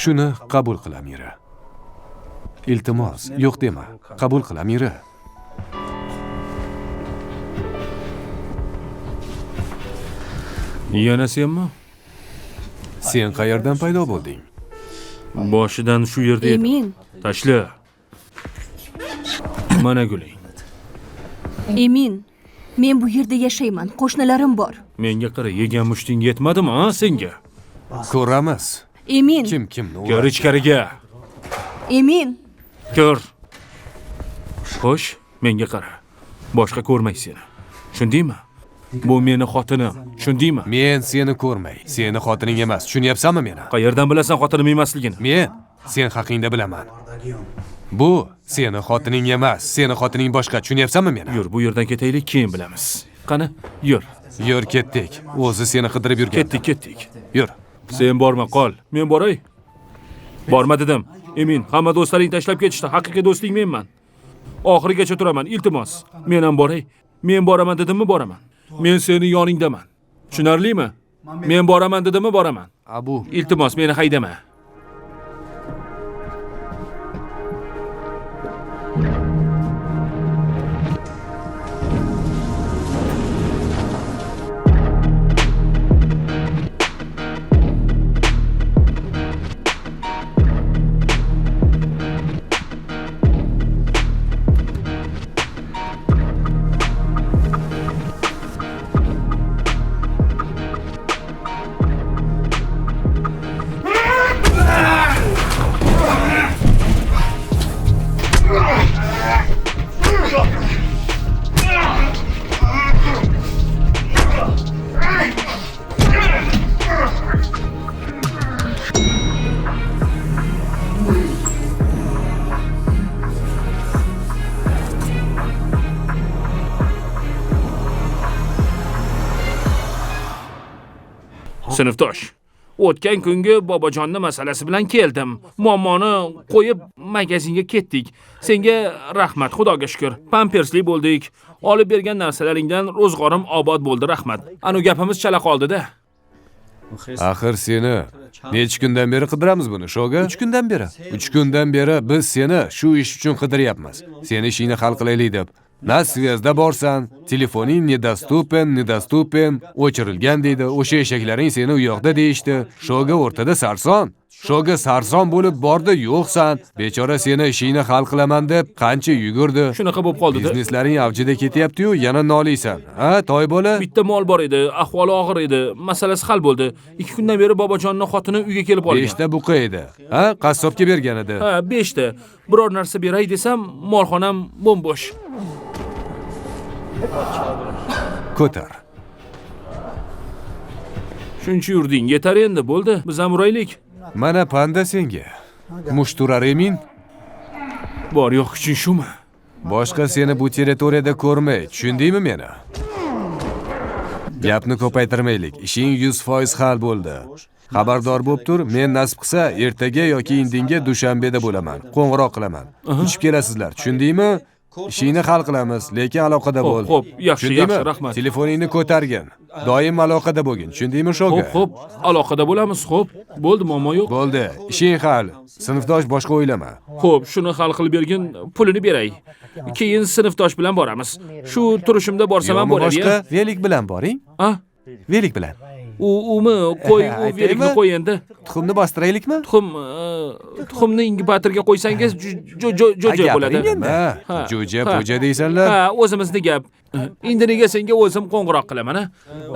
Shuni qabul qil, Amira. Iltimos, yo'q dema. Qabul qil, Amira. Yana senmi? Sen qayerdan paydo bo'lding? Boshidan shu yerda edim. Emin. Tashla. Mana guling. Emin, men bu yerda yashayman, qo'shnilarim bor. Menga qara, yegan mushting yetmadimi, ha, senga? Ko'ramiz. Emin. Kim kimni Kir ichkariga. Emin. Kir. Xo'sh, menga qara. Boshqa ko'rmay seni. Tushundingmi? Bu meni xotinim. Tushundingmi? Men seni ko'rmay. Seni xotining emas. Tushunyapsanmi meni? Qayerdan bilasan xotinim emasligini? Men sen haqingda bilaman. Bu seni xotining emas. Seni xotining boshqa. Tushunyapsanmi meni? Yur, bu yerdan ketaylik, keyin bilamiz. Qani, yur. Yur, ketdik. O'zi seni qidirib yurgan. Ketdik, ketdik. Yur. Sen borma, qol. Men boray. Borma dedim. Emin, hamma do'stlaring tashlab ketishdi. Haqiqiy do'sting menman. Oxirigacha turaman, iltimos. Men ham boray. Men boraman dedimmi, boraman. Men seni yoningdaman. Tushunarlimi? Men boraman dedimmi, boraman. Abu, iltimos, meni haydama. Sinfdosh, o'tgan kungi Bobojonni masalasi bilan keldim. Muammoni qo'yib magazinga ketdik. Senga rahmat, Xudoga shukr. Pampersli bo'ldik. Olib bergan narsalaringdan ro'zg'orim obod bo'ldi, rahmat. Anu gapimiz chala qoldi-da. Axir seni necha kundan beri qidiramiz buni, Shoga? 3 kundan beri. 3 kundan beri biz seni shu ish uchun qidiryapmiz. Seni ishingni hal qilaylik deb. Na svezda borsan, telefoning nedostupен, nedostupен, o'chirilgan deydi. O'sha eshaklaring seni u yoqda deyishdi. Shoga o'rtada sarson. Shoga sarson bo'lib bordi, yo'qsan. Bechora seni ishingni hal qilaman deb qancha yugurdi. Shunaqa bo'lib qoldi-da. Bizneslaring avjida ketyapti-yu, yana noliysan. Ha, toy bola? Bitta mol bor edi, ahvoli og'ir edi, masalasi hal bo'ldi. 2 kundan beri Bobojonning xotini uyga kelib olgan. 5 ta buqa edi. Ha, qassobga bergan edi. Ha, 5 ta. Biror narsa beray desam, molxonam bo'm-bo'sh. Ko'tar. Shuncha yurding, yetar endi, bo'ldi. Biz ham uraylik. Mana panda senga. Musht urar Emin. Bor yo'q kuching shumi? Boshqa seni bu territoriyada ko'rmay, tushundingmi meni? Gapni ko'paytirmaylik. Ishing 100% hal bo'ldi. Xabardor bo'lib tur, men nasib qilsa ertaga yoki indinga Dushanbeda bo'laman. Qo'ng'iroq qilaman. Uchib kelasizlar, tushundingmi? Ishingni hal qilamiz, lekin aloqada bo'l. Xo'p, yaxshi, yaxshi, rahmat. Telefoningni ko'targin. Doim aloqada bo'lgin, tushundingmi, Shoga? Xo'p, xo'p, aloqada bo'lamiz, xo'p. Bo'ldi, muammo yo'q. Bo'ldi, ishing hal. Sinfdosh boshqa o'ylama. Xo'p, shuni hal qilib bergin, pulini beray. Keyin sinfdosh bilan boramiz. Shu turishimda borsam ham bo'ladi. Boshqa velik bilan boring. Ha? Velik bilan. Umi qo'y, u velikni qo'y endi. Tuxumni bostiraylikmi? Tuxumni inkubatorga qo'ysangiz jo'ja bo'ladi. Jo'ja, po'ja deysanlar. Ha, o'zimizni gap. Endi nega senga o'zim qo'ng'iroq qilaman, ha?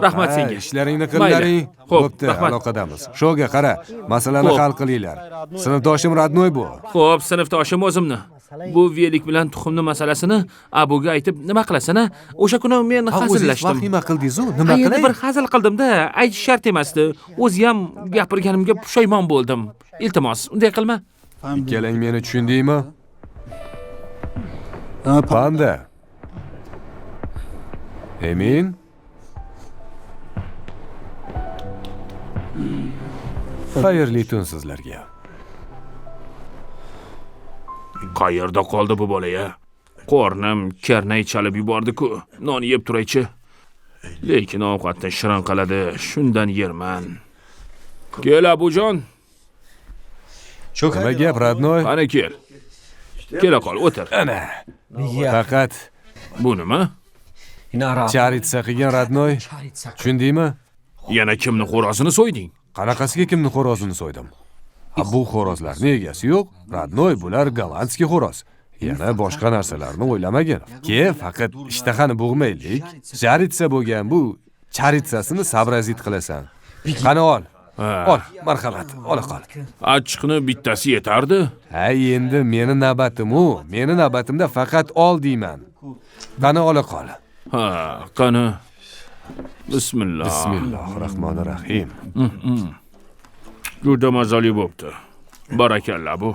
Rahmat senga. Ishlaringni qillaring. Bo'pti, aloqadamiz. Shoga qara, masalani hal qilinglar. Sinfdoshim radnoy bu. Xo'p, sinfdoshim o'zimni. Bu velik bilan tuxumni masalasini Abuga aytib nima qilasan, ha? O'sha kuni men hazillashdim. Vahima qildingiz-u, nima qilay? Bir hazil qildim-da, aytish shart emasdi. O'zi ham gapirganimga pushaymon bo'ldim. Iltimos, unday qilma. Ikkalang meni tushundingmi? Panda. Emin? Xayrli tun sizlarga. Qayerda qoldi bu bola ya? Qornim karnay chalib yubordi-ku. Non yeb turaychi. Lekin ovqatni shirin qiladi, shundan yerman. Kel Abujon. Nima gap, родной? Qani kel. Kela qol, o'tir. Ana. Faqat Bu nima? Charitsa qilgan, родной. Tushundingmi? Yana kimni xo'rozini so'yding? Qanaqasiga kimni xo'rozini so'ydim? Ha, bu xo'rozlarning egasi yo'q. Родной, bular gollandskiy xo'roz. Yana boshqa narsalarni o'ylamagin. Ke, faqat ishtahani bo'g'maylik. Charitsa bo'lgan bu charitsasini sabrazit qilasan. Qani ol. Ol, marhamat, ola qol. Achchiqni bittasi yetardi. Ha, endi meni navbatim u. Meni navbatimda faqat ol deyman. Qani ola qol. Ha, qani. Bismillah. Bismillahirrohmanirrohim. Juda mazali bo'pti. Barakalla bu.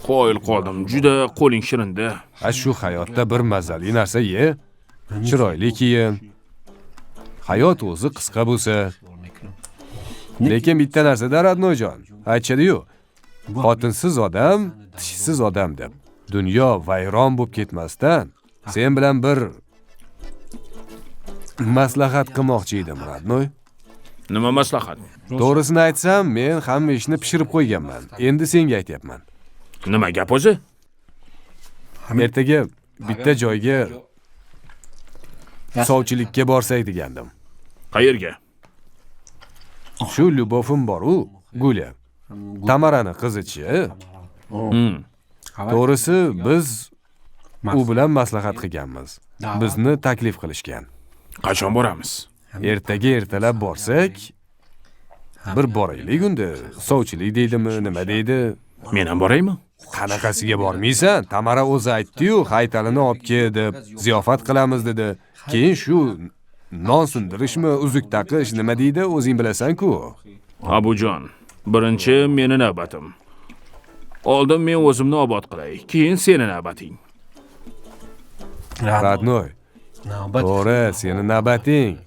Qoyil qoldim. Juda qo'ling shirinda. Ha, shu hayotda bir mazali narsa ye. Chiroyli kiyin. Hayot o'zi qisqa bo'lsa. Lekin bitta narsada роднойjon, aytishadi-yu, xotinsiz odam, tishsiz odam deb. Dunyo vayron bo'lib ketmasdan sen bilan bir maslahat qilmoqchi edim, родной. Nima maslahat? To'g'risini aytsam, men hamma ishni pishirib qo'yganman. Endi senga aytyapman. Nima gap o'zi? Ertaga bitta joyga sovchilikka borsak degandim. Qayerga? Shu Lyubovim bor-u, Gulya. Tamarani qizichi. To'g'risi, biz u bilan maslahat qilganmiz. Bizni taklif qilishgan. Qachon boramiz? Ertaga ertalab borsak, bir boraylik unda. Sovchilik deydimi, nima deydi? Men ham boraymi? Qanaqasiga bormaysan? Tamara o'zi aytdi-yu, haytalini olib kel deb, ziyofat qilamiz dedi. Keyin shu non sindirishmi, uzuk taqish nima deydi, o'zing bilasan-ku. Abujon, birinchi meni navbatim. Oldin men o'zimni obod qilay, keyin seni navbating. Родной, to'g'ri, seni navbating.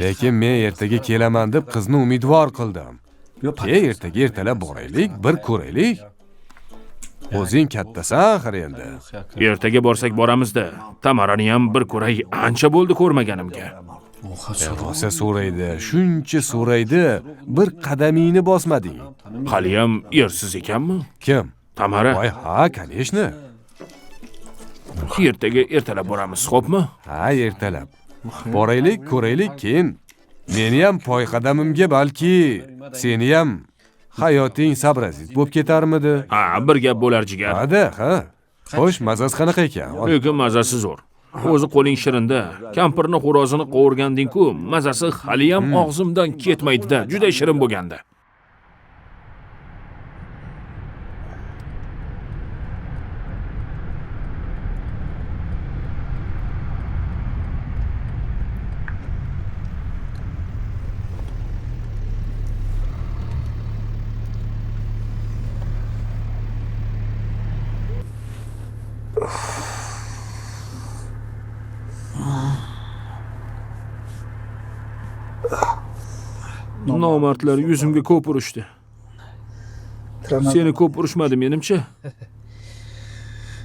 Lekin men ertaga kelaman deb qizni umidvor qildim. Ertaga ertalab boraylik, bir ko'raylik. O'zing kattasan axir endi. Ertaga borsak boramizda. Tamarani ham bir ko'ray, ancha bo'ldi ko'rmaganimga. Rosa so'raydi, shuncha so'raydi, bir qadamingni bosmading. Hali ham ersiz ekanmi? Kim? Tamara. Voy, ha, конечно. Ertaga ertalab boramiz, xo'pmi? Ha, ertalab. Boraylik, ko'raylik, keyin meni ham poy qadamimga balki seni ham hayoting sabrazit bo'lib ketarmidi? Ha, bir gap bo'lar jigar. Ha-da, ha. Xo'sh, mazasi qanaqa ekan? Lekin mazasi zo'r. O'zi qo'ling shirinda. Kampirni xo'rozini qovurganding-ku, mazasi hali ham og'zimdan ketmaydi-da, juda shirin bo'lgandi. Nomardlar yuzimga ko'p urishdi. Seni ko'p urishmadi menimcha.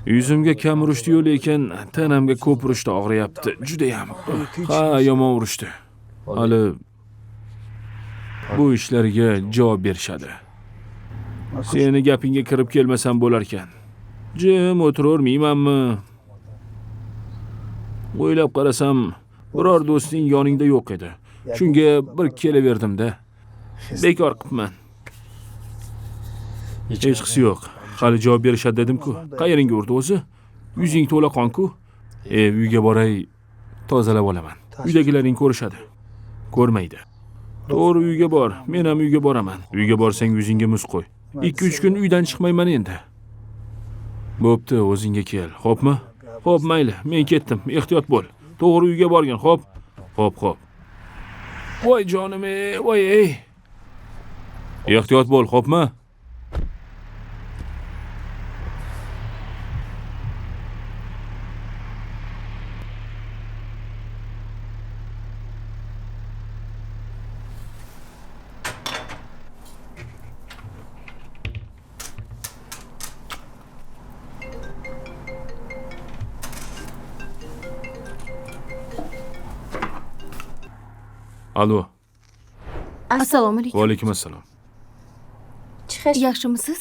Yuzimga kam urishdi-yu, lekin tanamga ko'p urishdi, og'riyapti judayam. Ha, yomon urishdi. Hali bu ishlarga javob berishadi. Seni gapingga kirib kelmasam bo'larkan. Jim o'tiravermaymanmi? O'ylab qarasam, biror do'sting yoningda yo'q edi. Shunga bir kelaverdim-da. Bekor qilibman. Hechqisi yo'q. Hali javob berishadi dedim-ku. Qayeringga urdi o'zi? Yuzing to'la qon-ku. Uyga boray, tozalab olaman. Uydagilaring ko'rishadi. Ko'rmaydi. To'g'ri uyga bor. Men ham uyga boraman. Uyga borsang yuzingga muz qo'y. 2-3 kun uydan chiqmayman endi. Bo'pti, o'zingga kel. Xo'pmi? Xo'p, mayli, men ketdim. Ehtiyot bo'l. To'g'ri uyga borgin, xo'p? Xo'p, xo'p. Voy jonim, voy ey. Ehtiyot bo'l, xo'pmi? Alo. Assalomu alaykum. Va alaykum assalom. Yaxshimisiz?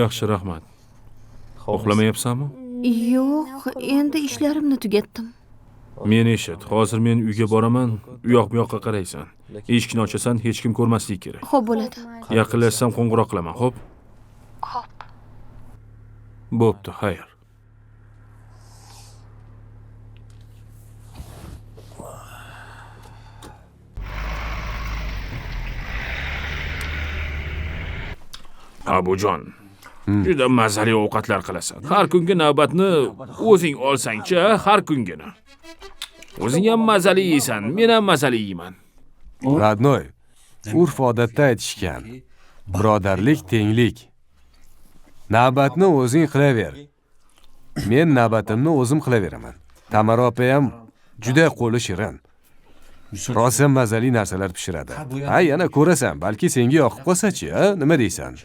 Yaxshi, rahmat. Uxlamayapsanmi? Yo'q, endi ishlarimni tugatdim. Meni eshit, hozir men uyga boraman, u yoq bu yoqqa qaraysan. Eshikni ochasan, hech kim ko'rmasligi kerak. Xo'p bo'ladi. Yaqinlashsam qo'ng'iroq qilaman, xo'p? Xo'p. Bo'pti, xayr. Abujon, juda mazali ovqatlar qilasan. Har kungi navbatni o'zing olsang-chi, har kungini. O'zing ham mazali yeysan, men ham mazali yeyman. Radnoy, urf-odatda aytishgan. Birodarlik tenglik. Navbatni o'zing qilaver. Men navbatimni o'zim qilaveraman. Tamara opa ham juda qo'li shirin. Rosa mazali narsalar pishiradi. Ha, yana ko'rasan, balki senga yoqib qolsa-chi, ha? Nima deysan?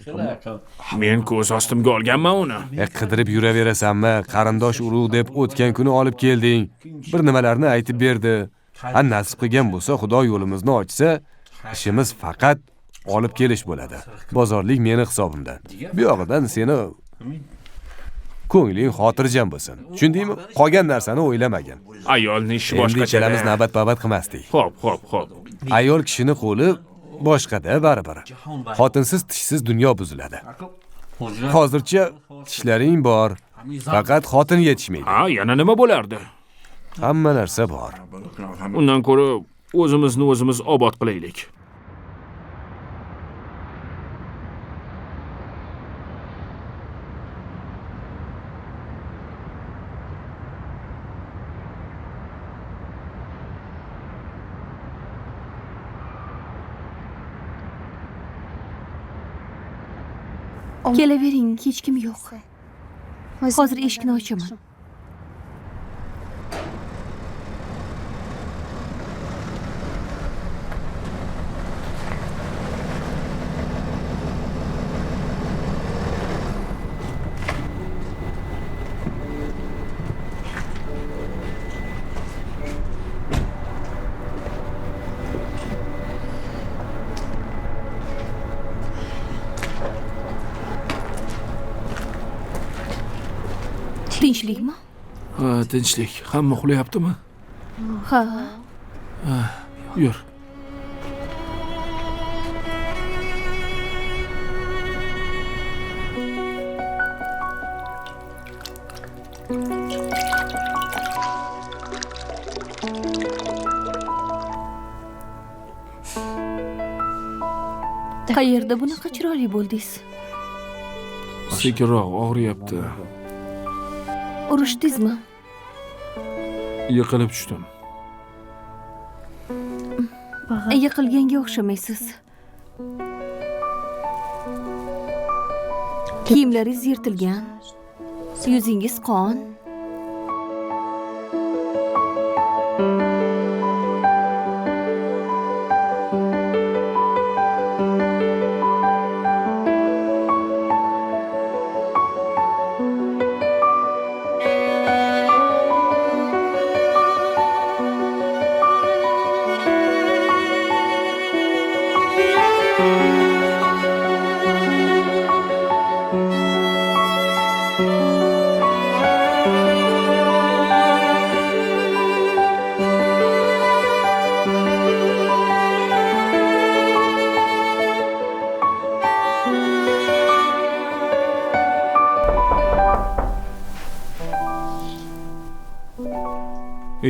Men ko'z ostimga olganman uni. Qidirib yuraverasanmi? Qarindosh urug' deb o'tgan kuni olib kelding. Bir nimalarni aytib berdi. Ha, nasib qilgan bo'lsa, Xudo yo'limizni ochsa, ishimiz faqat olib kelish bo'ladi. Bozorlik meni hisobimdan. Bu yog'idan seni ko'ngling xotirjam bo'lsin. Tushundingmi? Qolgan narsani o'ylamagin. Ayolning ishi Endi boshqacha. ikkalamiz navbat-babat qilmasdik. Xo'p, xo'p, xo'p. Ayol kishini qo'li boshqada baribir. Xotinsiz tishsiz dunyo buziladi. Hozircha tishlaring bor, faqat xotin yetishmaydi. Ha, yana nima bo'lardi? Hamma narsa bor. Undan ko'ra o'zimizni o'zimiz obod qilaylik. Kelavering, hech kim yo'q. Hozir eshikni ochaman. Tinchlikmi? Ha, tinchlik. Hamma uxlayaptimi? Ha. Yur. Qayerda bunaqa chiroyli bo'ldingiz? Sekinroq, og'riyapti. Urushdingizmi? Yiqilib tushdim. Yiqilganga o'xshamaysiz. Kiyimlaringiz yirtilgan. Yuzingiz qon.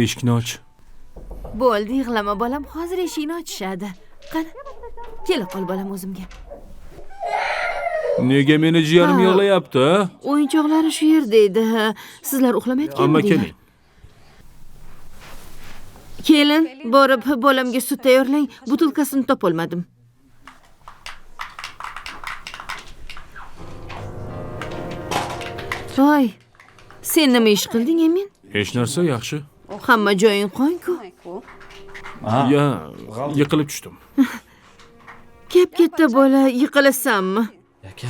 Eshikni och. Bo'ldi, yig'lama bolam, hozir eshikni ochishadi. Qani, kela qol bolam o'zimga. Nega meni jiyanim yig'layapti? O'yinchoqlari shu yerda edi. Sizlar uxlamayotganmidinglar? Amma keling. Kelin, borib bolamga sut tayyorlang, butilkasini topolmadim. Voy, sen nima ish qilding, Emin? Hech narsa, yaxshi. Hamma joying qon-ku. Ya, yiqilib tushdim. Kap-katta bola, yiqilasanmi?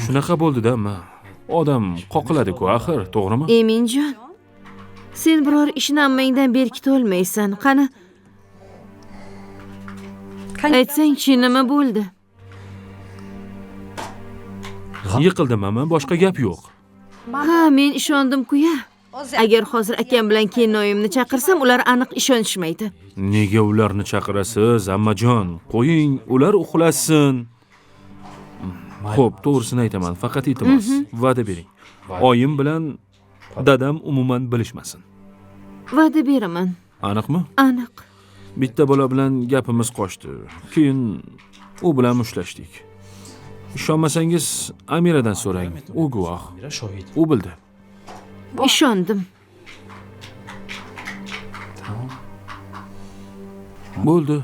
Shunaqa bo'ldi-da, amma. Odam qoqiladi-ku axir, to'g'rimi? Eminjon, sen biror ishni ammangdan berkita olmaysan. Qani? Aytsang-chi, nima bo'ldi? Yiqildim, amma boshqa gap yo'q. Ha, men ishondim-ku-ya. Agar hozir akam bilan kelinoyimni chaqirsam, ular aniq ishonishmaydi. Nega ularni chaqirasiz, ammajon? Qo'ying, ular uxlasin. Xo'p, to'g'risini aytaman, faqat iltimos, va'da bering. Oyim bilan dadam umuman bilishmasin. Va'da beraman. Aniqmi? Aniq. Bitta bola bilan gapimiz qochdi. Keyin u bilan mushlashdik. Ishonmasangiz Amiradan so'rang. U guvoh. U bildi. Ishondim. Bo'ldi.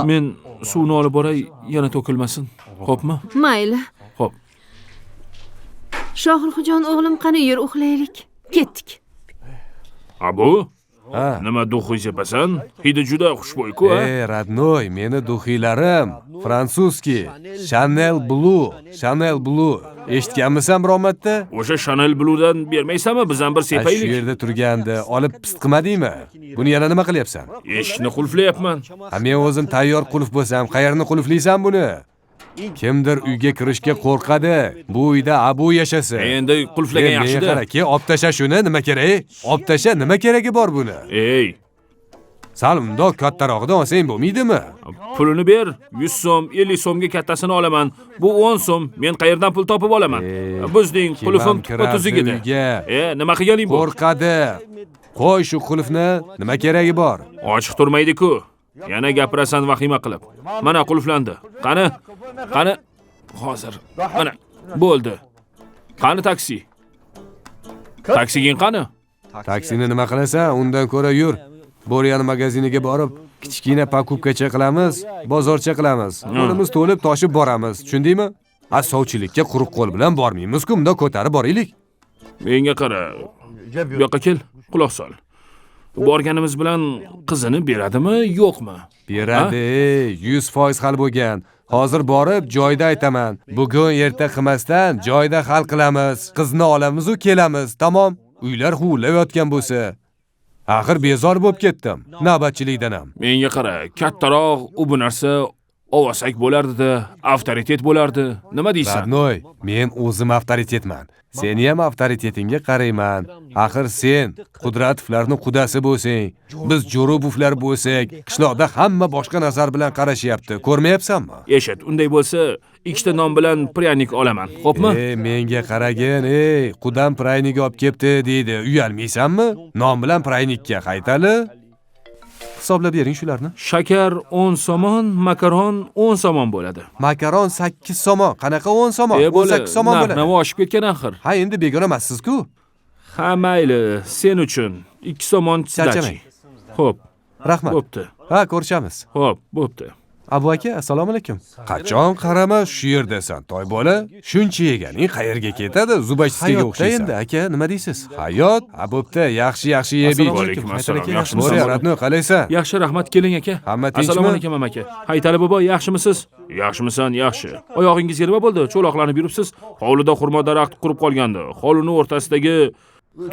Men suvni olib boray, yana to'kilmasin. Xo'pmi? Mayli. Xo'p. Shohruxjon o'g'lim, qani yur uxlaylik. Ketdik. Abu? Nima duxi sepasan? Hidi juda xushbo'y-ku, a? Ey, родной, meni duxilarim fransuzki, Chanel Blue, Chanel Blue. Eshitganmisan biror marta? O'sha Chanel Blue'dan bermaysanmi? Biz ham bir sepaylik. Shu yerda turgandi, olib pist qilmadingmi? Buni yana nima qilyapsan? Eshikni qulflayapman. Ha, men o'zim tayyor qulf bo'lsam, qayerni qulflaysan buni? Kimdir uyga kirishga qo'rqadi. Bu uyda Abu yashasa. Endi qulflagan yaxshi-da. Qara, ke, olib tasha shuni, nima kerak? Olib tasha, nima keragi bor buni? Ey, sal undoq kattarog'idan olsang bo'lmaydimi? Pulini ber, 100 so'm, 50 so'mga kattasini olaman. Bu 10 so'm, men qayerdan pul topib olaman? Bizning qulfim tuppa-tuzuk edi. Nima qilganing bu? Qo'rqadi. Qo'y shu qulfni, nima keragi bor? Ochiq turmaydi-ku. Yana gapirasan vahima qilib. Mana qulflandi. Qani? Qani? Hozir. Mana bo'ldi. Qani taksi? Taksiging qani? Taksini nima qilasan? Undan ko'ra yur. Bo'riyani magaziniga borib, kichkina pakupkacha qilamiz, bozorcha qilamiz. Qo'limiz to'lib toshib boramiz. Tushundingmi? A sovchilikka quruq qo'l bilan bormaymiz-ku, unda ko'tarib boraylik. Menga qara. Bu yoqqa kel, quloq sol. Borganimiz bilan qizini beradimi, yo'qmi? Beradi, 100% hal bo'lgan. Hozir borib joyida aytaman. Bugun erta qilmasdan joyida hal qilamiz. Qizni olamiz u kelamiz. Tamom. Uylar huvillab yotgan bo'lsa. Axir bezor bo'lib ketdim navbatchilikdan ham. Menga qara, kattaroq u bu narsa ovosak bo'lardi-da, avtoritet bo'lardi. Nima deysan? Родной, men o'zim avtoritetman. Seni ham avtoritetingga qarayman. Axir sen Qudratovlarning qudasi bo'lsang, biz Jo'robovlar bo'lsak, qishloqda hamma boshqa nazar bilan qarashyapti. Ko'rmayapsanmi? Eshit, unday bo'lsa, ikkita non bilan pryanik olaman. Xo'pmi? Ey, menga qaragin, ey, qudam pryanik olib kelibdi deydi. Uyalmaysanmi? Non bilan pryanikka qaytali. Hisoblab bering shularni. Shakar 10 somon, makaron 10 somon bo'ladi. Makaron 8 somon. Qanaqa 10 somon? 18 somon bo'ladi. Narx-navo oshib ketgan axir. Ha, endi begona emassiz-ku. Ha, mayli, sen uchun 2 somon Charchamang. Xo'p. Rahmat. Bo'pti. Ha, ko'rishamiz. Xo'p, bo'pti. Abu aka, assalomu alaykum. Qachon qarama shu yerdasan, toy bola. Shuncha yeganing qayerga ketadi? Zubachchiga o'xshaysan. Endi aka, nima deysiz? Hayot, ha bo'pti, yaxshi-yaxshi yeb ich. Alaykum assalom. Yaxshimisiz? Родной, qalaysan? Yaxshi, rahmat, keling aka. Hamma tinchmi? Assalomu alaykum aka. Haytali bobo, yaxshimisiz? Yaxshimisan, yaxshi. Oyog'ingizga nima bo'ldi? Cho'loqlanib yuribsiz. Hovlida xurmo daraxti qurib qolgandi. Hovlining o'rtasidagi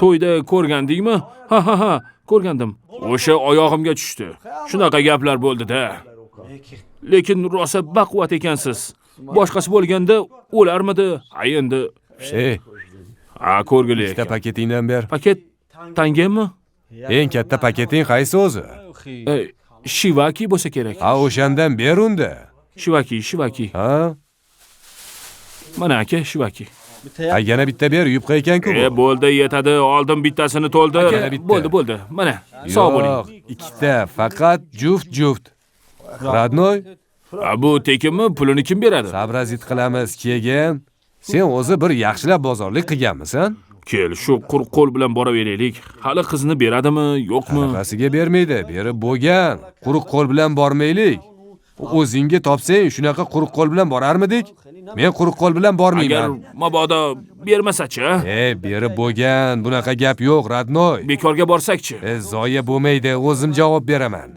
to'yda ko'rgandingmi? Ha ha ha, ko'rgandim. O'sha oyog'imga tushdi. Shunaqa gaplar bo'ldi-da. Lekin rosa baquvvat ekansiz. Boshqasi bo'lganda o'larmidi? Ha endi. Ey. Ha, ko'rgili. Ikkita paketingdan ber. Paket tangami? Eng katta paketing qaysi o'zi? Shivaki bo'lsa kerak. Ha, o'shandan ber unda. Shivaki, shivaki. Ha? Mana aka, shivaki. Ha, yana bitta ber, yupqa ekan-ku bu. Bo'ldi, yetadi. Oldim bittasini to'ldir. Bo'ldi, bo'ldi. Mana, sog' bo'ling. Yo'q, ikkita, faqat juft-juft. Родной? Bu tekinmi? Pulini kim beradi? Sabrazit qilamiz, keyin. Sen o'zi bir yaxshilab bozorlik qilganmisan? Kel, shu quruq qo'l bilan boraveraylik. Hali qizni beradimi, yo'qmi? Qanaqasiga bermaydi, berib bo'lgan. Quruq qo'l bilan bormaylik. O'zingga topsang, shunaqa quruq qo'l bilan borarmidik? Men quruq qo'l bilan bormayman. Agar mabodo bermasa-chi? Berib bo'lgan, bunaqa gap yo'q, родной. Bekorga borsak-chi? Zoya bo'lmaydi, o'zim javob beraman.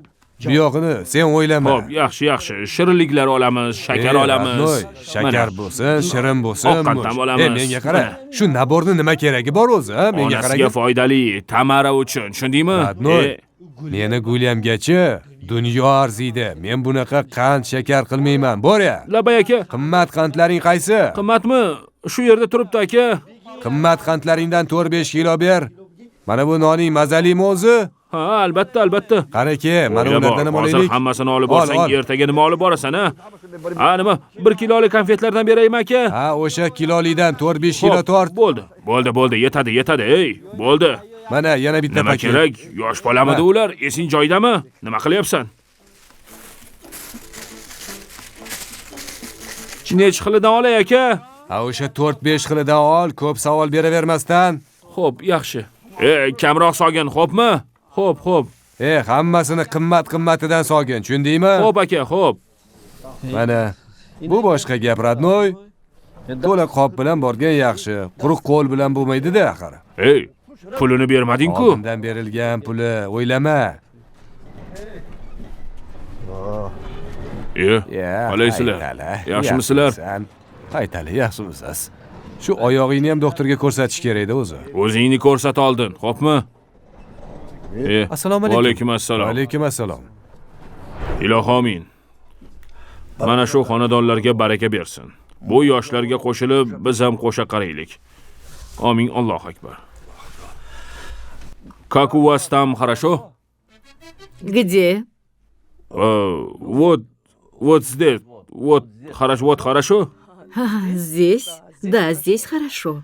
Bu yog'ini sen o'ylama. Xo'p, yaxshi, yaxshi. Shirinliklar olamiz, shakar olamiz. Shakar bo'lsin, shirin bo'lsin. Oqqontam olamiz. Menga qara. Shu naborni nima keragi bor o'zi, ha? Menga qarang. Onasiga foydali, Tamara uchun, tushundingmi? Родной. Meni gulyamgachi dunyo arziydi. Men bunaqa qand shakar qilmayman. Borya. Labay aka. Qimmat qandlaring qaysi? Qimmatmi? Shu yerda turibdi aka. Qimmat qandlaringdan 4-5 kilo ber. Mana bu noning mazalimi o'zi? Ha, albatta, albatta. Qaraki, mana ulardan nima olaylik? Hozir hammasini olib borsang, ertaga nima olib borasan, ha? Ha, nima? 1 kilolik konfetlardan beraymi aka? Ha, o'sha kilolidan 4-5 kilo tort. Bo'ldi. Bo'ldi, bo'ldi, yetadi, yetadi, ey, bo'ldi. Mana yana bitta paket. Nima kerak? Yosh bolamidi ular? Esing joyidami? Nima qilyapsan? Necha xilidan olay aka? Ha, o'sha 4-5 xilidan ol, ko'p savol beravermasdan. Xo'p, yaxshi. Kamroq solgin, xo'pmi? Xo'p, xo'p. Hammasini qimmat-qimmatidan solgin, tushundingmi? Xo'p aka, xo'p. Mana bu boshqa gap, rodnoy. To'la qop bilan borgan yaxshi. Quruq qo'l bilan bo'lmaydi-da axir. Ey, pulini bermading-ku. Oldindan berilgan puli, o'ylama. Qalaysizlar? Yaxshimisizlar? Haytali, yaxshimisiz? Shu oyog'ingni ham doktorga ko'rsatish kerak-da o'zi. O'zingni ko'rsat oldin, xo'pmi? Assalomu alaykum. Alaykum assalom. Alaykum assalom. Ilohi amin. Mana shu xonadonlarga baraka bersin. Bu yoshlarga qo'shilib biz ham qo'sha qaraylik. Amin, Allohu akbar. Как у вас там хорошо? Где? Вот, вот здесь. Вот хорошо, вот хорошо. Здесь? Да, здесь хорошо.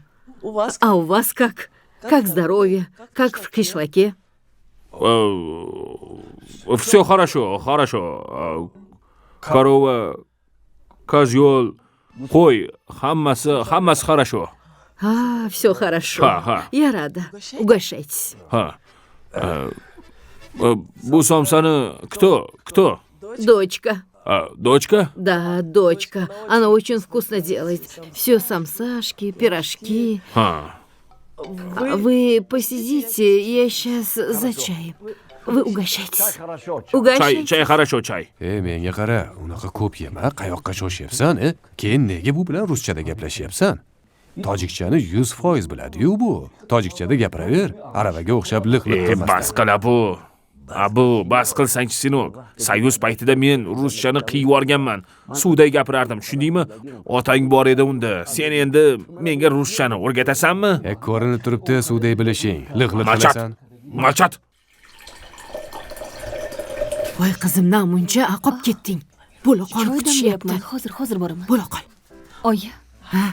А у вас как? Как здоровье? Как в кишлаке? Все хорошо, хорошо. Корова, козел, qo'y, hammasi, hammasi хорошо. А, все хорошо. Ha, ha. Я рада. Угощайтесь. Ha. Bu somsani кто? Кто? Дочка. А, дочка? Да, дочка. Она очень вкусно делает. Все самсашки, пирожки. Ha. Вы посидите, я сейчас за чаем. Вы угощайтесь. Чай, Угощайтесь. чай хорошо, чай. Menga qara, unaqa ko'p yema, qayoqqa shoshyapsan, Keyin nega bu bilan ruschada gaplashyapsan? Tojikchani 100% biladi-yu bu. Tojikchada gapiraver, aravaga o'xshab liq-liq qilmasdan. Bas qil abu. Abu, bas qilsangchi, sinok. Soyuz paytida men ruschani qiyib yuborganman. Suvday gapirardim, tushundingmi? Otang bor edi unda. Sen endi menga ruschani o'rgatasanmi? Ko'rinib turibdi suvday bilishing. Liq-liq qilasan. Malchat. Voy qizim, namuncha qolib ketding. Bo'la qol kutishyapti. Hozir, hozir boraman. Bo'la qol. Oyi. Ha?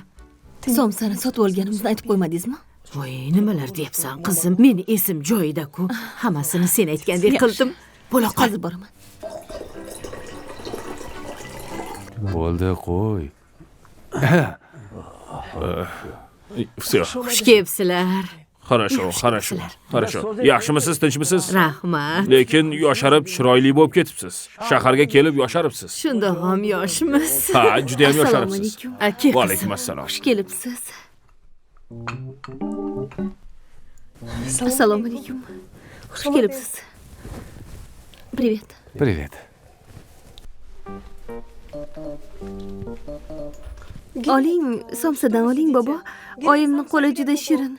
Somsani sotib olganimizni aytib qo'ymadingizmi? Voy, nimalar deyapsan qizim? Meni esim joyida-ku. Hammasini sen aytgandek qildim. Bo'la qol. Hozir boraman. Bo'ldi, qo'y. Всё. Xush kelibsizlar. Хорошо, хорошо, хорошо. Yaxshimisiz, tinchmisiz? Rahmat. Lekin yosharib chiroyli bo'lib ketibsiz. Shaharga kelib yosharibsiz. Shundoq ham yoshmiz. Ha, juda ham yosharibsiz. Aka, Va alaykum assalom. Xush kelibsiz. Assalomu alaykum. Xush kelibsiz. Привет. Привет. Oling, somsadan oling bobo. Oyimning qo'li juda shirin.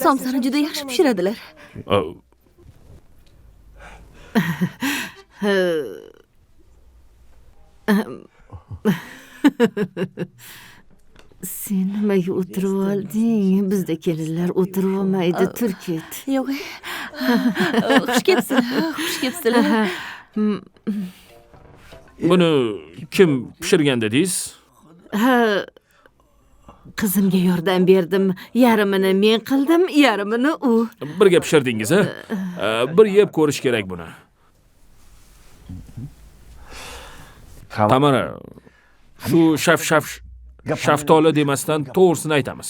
Somsani juda yaxshi pishiradilar. Sen nimaga o'tirib olding? Bizda kelinlar o'tirib olmaydi, tur ket. Yo'q. Xush kelibsizlar, xush kelibsizlar. Buni kim pishirgan dedingiz? Ha, qizimga yordam berdim. Yarmini men qildim, yarmini u. Birga pishirdingiz, ha? Bir yeb ko'rish kerak buni. Tamara, shu shaftoli demasdan to'g'risini aytamiz.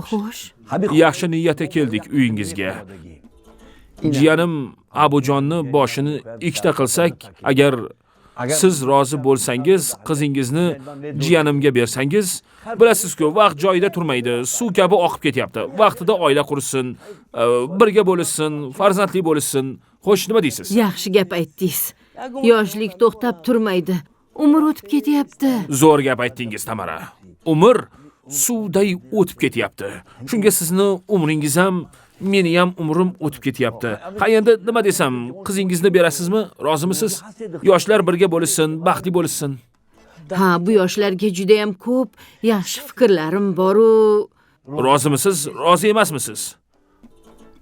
Xo'sh. Yaxshi niyatda keldik uyingizga. Jiyanim Abujonni boshini ikkita qilsak, agar siz rozi bo'lsangiz, qizingizni jiyanimga bersangiz, bilasiz-ku, vaqt joyida turmaydi, suv kabi oqib ketyapti. Vaqtida oila qursin, birga bo'lishsin, farzandli bo'lishsin. Xo'sh, nima deysiz? Yaxshi gap aytdingiz. Yoshlik to'xtab turmaydi. Umr o'tib ketyapti. Zo'r gap aytdingiz, Tamara. Umr suvday o'tib ketyapti. Shunga sizni umringiz ham Meni ham umrim o'tib ketyapti. Ha, endi nima desam, qizingizni berasizmi? Rozimisiz? Yoshlar birga bo'lishsin, baxtli bo'lishsin. Ha, bu yoshlarga juda ham ko'p yaxshi fikrlarim bor-u. Rozimisiz, rozi emasmisiz?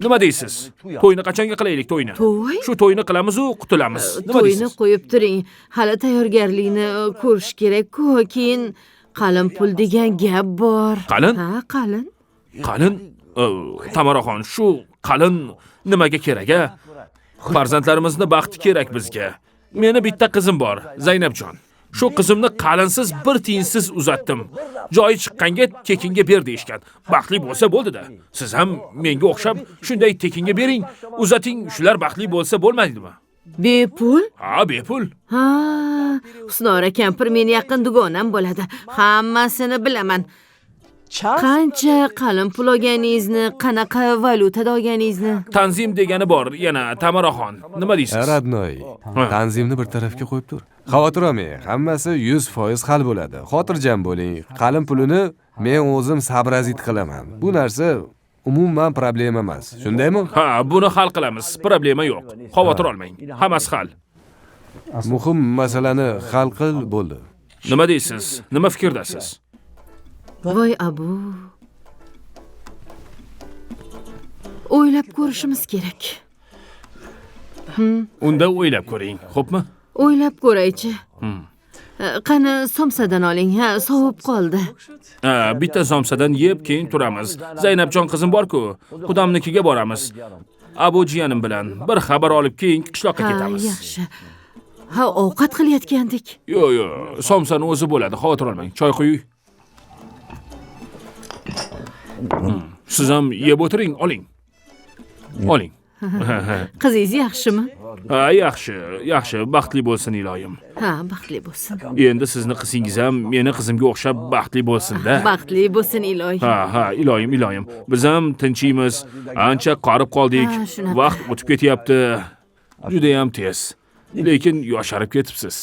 Nima deysiz? To'yni qachonga qilaylik to'yni? To'y? Shu to'yni qilamiz-u, qutulamiz. Nima To'yni deysiz? qo'yib turing. Hali tayyorgarlikni ko'rish kerak-ku. Keyin qalin pul degan gap bor. Qalin? Ha, qalin. Qalin? Tamaraxon, shu qalin nimaga kerak a? Farzandlarimizni baxti kerak bizga. Meni bitta qizim bor, Zaynabjon. Shu qizimni qalinsiz bir tiyinsiz uzatdim. Joyi chiqqanga tekinga ber deyishgan. Baxtli bo'lsa bo'ldi-da. Siz ham menga o'xshab shunday tekinga bering, uzating, shular baxtli bo'lsa bo'lmaydimi? Bepul? Ha, bepul. Ha, Husnora kampir meni yaqin dugonam bo'ladi. Hammasini bilaman. Qancha qalin pul olganingizni, qanaqa valyutada olganingizni. Tanzim degani bor, yana Tamaraxon. Nima deysiz? Radnoy, tanzimni bir tarafga qo'yib tur. Xavotir olmang, hammasi 100% hal bo'ladi. Xotirjam bo'ling. Qalin pulini men o'zim sabrazit qilaman. Bu narsa umuman problema emas. Shundaymi? Ha, buni hal qilamiz. Problema yo'q. Xavotir olmang. Hammasi hal. Muhim masalani hal qil bo'ldi. Nima deysiz? Nima fikrdasiz? Voy abu. O'ylab ko'rishimiz kerak. Unda o'ylab ko'ring, xo'pmi? O'ylab ko'raychi. Qani somsadan oling, ha, sovib qoldi. Ha, bitta somsadan yeb keyin turamiz. Zaynabjon qizim bor-ku, qudamnikiga boramiz. Abu jiyanim bilan bir xabar olib keyin qishloqqa ketamiz. Yaxshi. Ha, ovqat qilayotgandik. Yo'q, yo'q, somsani o'zi bo'ladi, xavotir olmang. Choy quying. Siz ham yeb o'tiring, oling. Oling. Qizingiz yaxshimi? Ha, yaxshi, yaxshi, baxtli bo'lsin iloyim. Ha, baxtli bo'lsin. Endi sizni qizingiz ham meni qizimga o'xshab baxtli bo'lsin-da. Baxtli bo'lsin iloyim. Ha, ha, iloyim, iloyim. Biz ham tinchiymiz. Ancha qorib qoldik. Vaqt o'tib ketyapti. Juda ham tez. Lekin yosharib ketibsiz.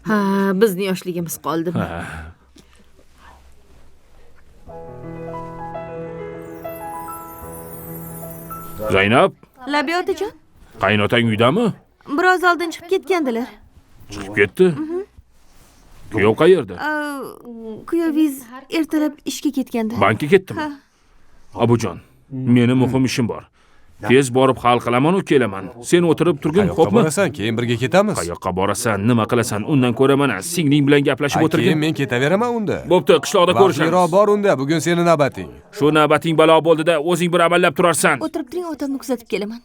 Ha, bizni yoshligimiz qoldimi? Ha. Zaynab? Labi otajon. Qaynotang uydami? Biroz oldin chiqib ketgandilar. Chiqib ketdi? Kuyov qayerda? Kuyovingiz ertalab ishga ketgandi. Bankka ketdimi? Abujon, meni muhim ishim bor. Tez borib hal qilaman u kelaman. Sen o'tirib turgin, xo'pmi? Borasan, keyin birga ketamiz. Qayoqqa borasan, nima qilasan? Undan ko'ra mana singling bilan gaplashib o'tirgin. Keyin men ketaveraman unda. Bo'pti, qishloqda ko'rishamiz. Vaqtliroq bor unda, bugun seni navbating. Shu navbating balo bo'ldi-da, o'zing bir amallab turarsan. O'tirib turing, otamni kuzatib kelaman.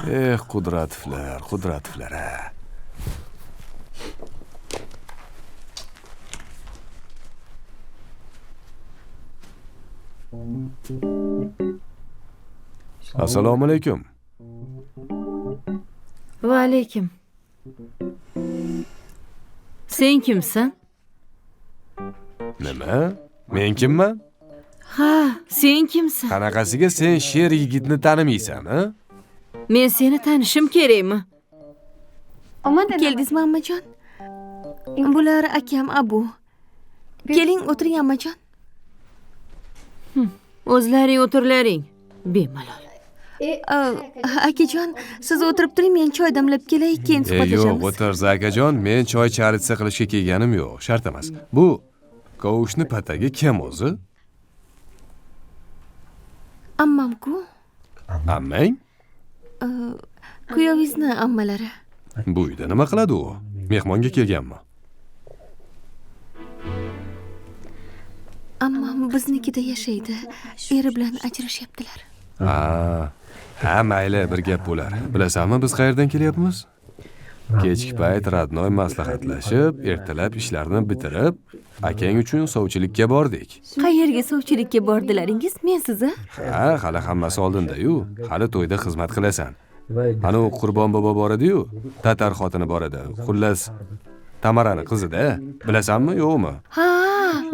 Eh, Qudratovlar, Qudratovlar. Assalomu alaykum. Va alaykum. Sen kimsan? Nima? Men kimman? Ha, sen kimsan? Qanaqasiga sen sher yigitni tanimaysan, ha? Men seni tanishim kerakmi? Keldingizmi ammajon? Bular akam Abu. Keling, o'tiring ammajon. O'zlaring o'tirlaring. Bemalol. Akajon, siz o'tirib turing, men choy damlab kelay, keyin suhbatlashamiz. Yo'q, o'tirza akajon, men choy charitsa qilishga kelganim yo'q, shart emas. Bu kovushni patagi kim o'zi? Ammam-ku. Ammang? Kuyovingizni ammalari. Bu uyda nima qiladi u? Mehmonga kelganmi? Ammam biznikida yashaydi. Eri bilan ajrashyaptilar. Ha, ha, mayli, bir gap bo'lar. Bilasanmi, biz qayerdan kelyapmiz? Kechki payt Radnoy maslahatlashib, ertalab ishlarni bitirib, akang uchun sovchilikka bordik. Qayerga sovchilikka bordilaringiz? Men siz, a? Ha, hali hammasi oldinda-yu. Hali to'yda xizmat qilasan. Ana u Qurbon bobo bor edi-yu, tatar xotini bor edi. Xullas, Tamarani qizida, bilasanmi, yo'qmi? Ha,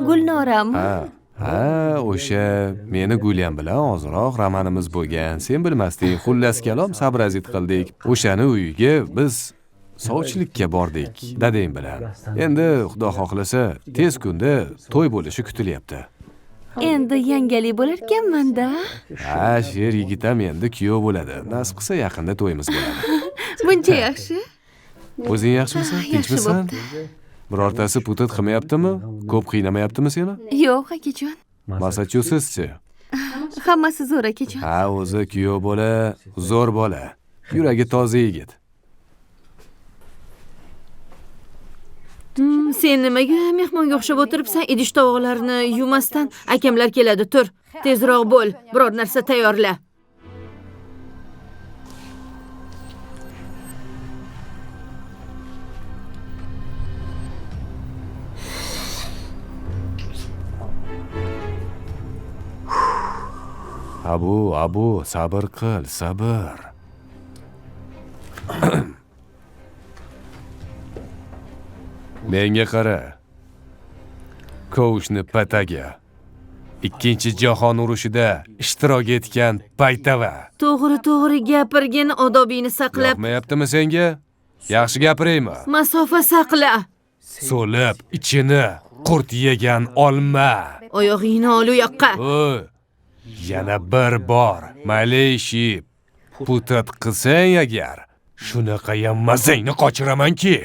Gulnorami? Ha, ha, o'sha meni Gulyam bilan ozroq romanimiz bo'lgan. Sen bilmasding. Xullas kalom sabrazit qildik. O'shani uyiga biz Sovchilikka bordik dadang bilan. Endi Xudo xohlasa tez kunda to'y bo'lishi kutilyapti. Endi yangali bo'larkanman-da. Ha, sher yigitam endi kuyov bo'ladi. Nasib qilsa yaqinda to'yimiz bo'ladi. Buncha yaxshi. O'zing yaxshimisan? Tinchmisan? Birortasi putat qilmayaptimi? Ko'p qiynamayaptimi seni? Yo'q, akajon. Massachusetschi? Hammasi zo'r, akajon. Ha, o'zi kuyov bola, zo'r bola. Yuragi toza yigit. Sen nimaga mehmonga o'xshab o'tiribsan? Idish tovoqlarni yumasdan akamlar keladi, tur. Tezroq bo'l, biror narsa tayyorla. Abu, sabr qil, sabr. Menga qara. Kovushni pataga. 2-jahon urushida ishtirok etgan paytava. To'g'ri gapirgin, odobingni saqlab. Yoqmayaptimi senga? Yaxshi gapiraymi? Masofa saqla. So'lib, ichini qurt yegan olma. Oyog'ingni ol u yoqqa. Yana bir bor maleyshi putat qilsang agar, shunaqayam mazangni qochiramanki.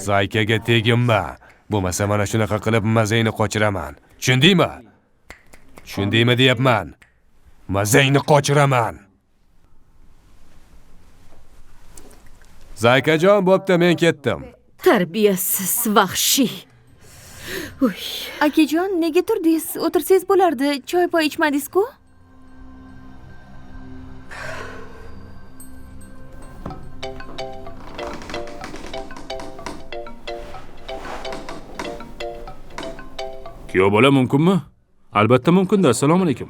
Zaykaga teginma. Bo'lmasa mana shunaqa qilib mazangni qochiraman. Tushundingmi? Tushundingmi deyapman. Mazangni qochiraman. Zaykajon, bo'pti, men ketdim. Tarbiyasiz vahshiy. Uy. Akajon, nega turdingiz? O'tirsangiz bo'lardi. Choy poy ichmadingiz-ku? Kuyov bola mumkinmi? Albatta mumkin-da. Assalomu alaykum.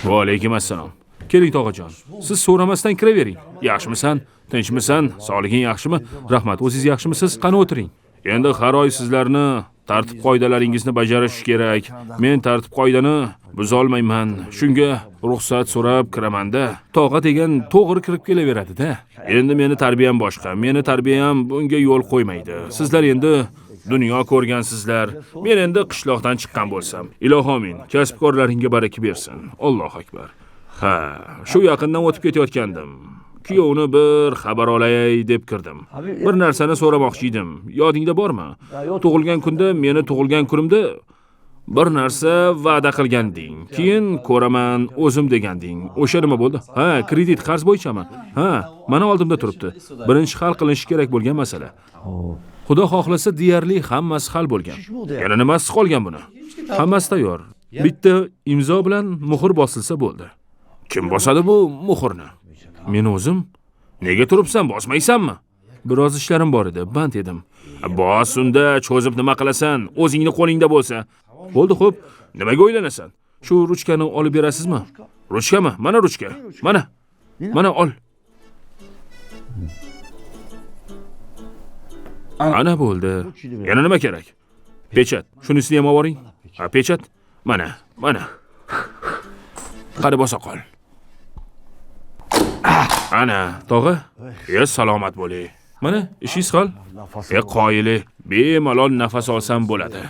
Va alaykum assalom. Keling tog'ajon. Siz so'ramasdan kiravering. Yaxshimisan? Tinchmisan? Sog'liging yaxshimi? Rahmat. O'zingiz yaxshimisiz? Qani o'tiring. Endi har oy sizlarni tartib qoidalaringizni bajarish kerak. Men tartib qoidani buzolmayman. Shunga ruxsat so'rab kiraman-da. Tog'a degan to'g'ri kirib kelaveradi-da. Endi meni tarbiyam boshqa. Meni tarbiyam bunga yo'l qo'ymaydi. Sizlar endi dunyo ko'rgansizlar. Men endi qishloqdan chiqqan bo'lsam, ilohi amin, kasbkorlaringga baraka bersin. Allohu akbar. Ha, shu yaqindan o'tib ketayotgandim. Kuyovni bir xabar olay deb kirdim. Bir narsani so'ramoqchi edim. Yodingda bormi? Tug'ilgan kunda, meni tug'ilgan kunimda bir narsa va'da qilganding. Keyin ko'raman o'zim deganding. O'sha nima bo'ldi? Ha, kredit qarz bo'yichami? Ha, mana oldimda turibdi. Birinchi hal qilinishi kerak bo'lgan masala. Xudo xohlasa deyarli hammasi hal bo'lgan. Yana nimasi qolgan buni? Hammasi tayyor. Bitta imzo bilan muhr bosilsa bo'ldi. Kim bosadi bu muhrni? Men o'zim. Nega turibsan, bosmaysanmi? Biroz ishlarim bor edi, band edim. Bos unda, cho'zib nima qilasan? O'zingni qo'lingda bo'lsa. Bo'ldi, xo'p. Nimaga o'ylanasan? Shu ruchkani olib berasizmi? Ruchkami? Mana ruchka. Mana. Mana ol. Ana bo'ldi. Yana nima kerak? Pechat. Shunisini ham oboring. Ha, pechat. Mana, mana. Qani bosa qol. Ana, tog'a. Salomat bo'ling. Mana, ishingiz hal. Qoyili, bemalol nafas olsam bo'ladi.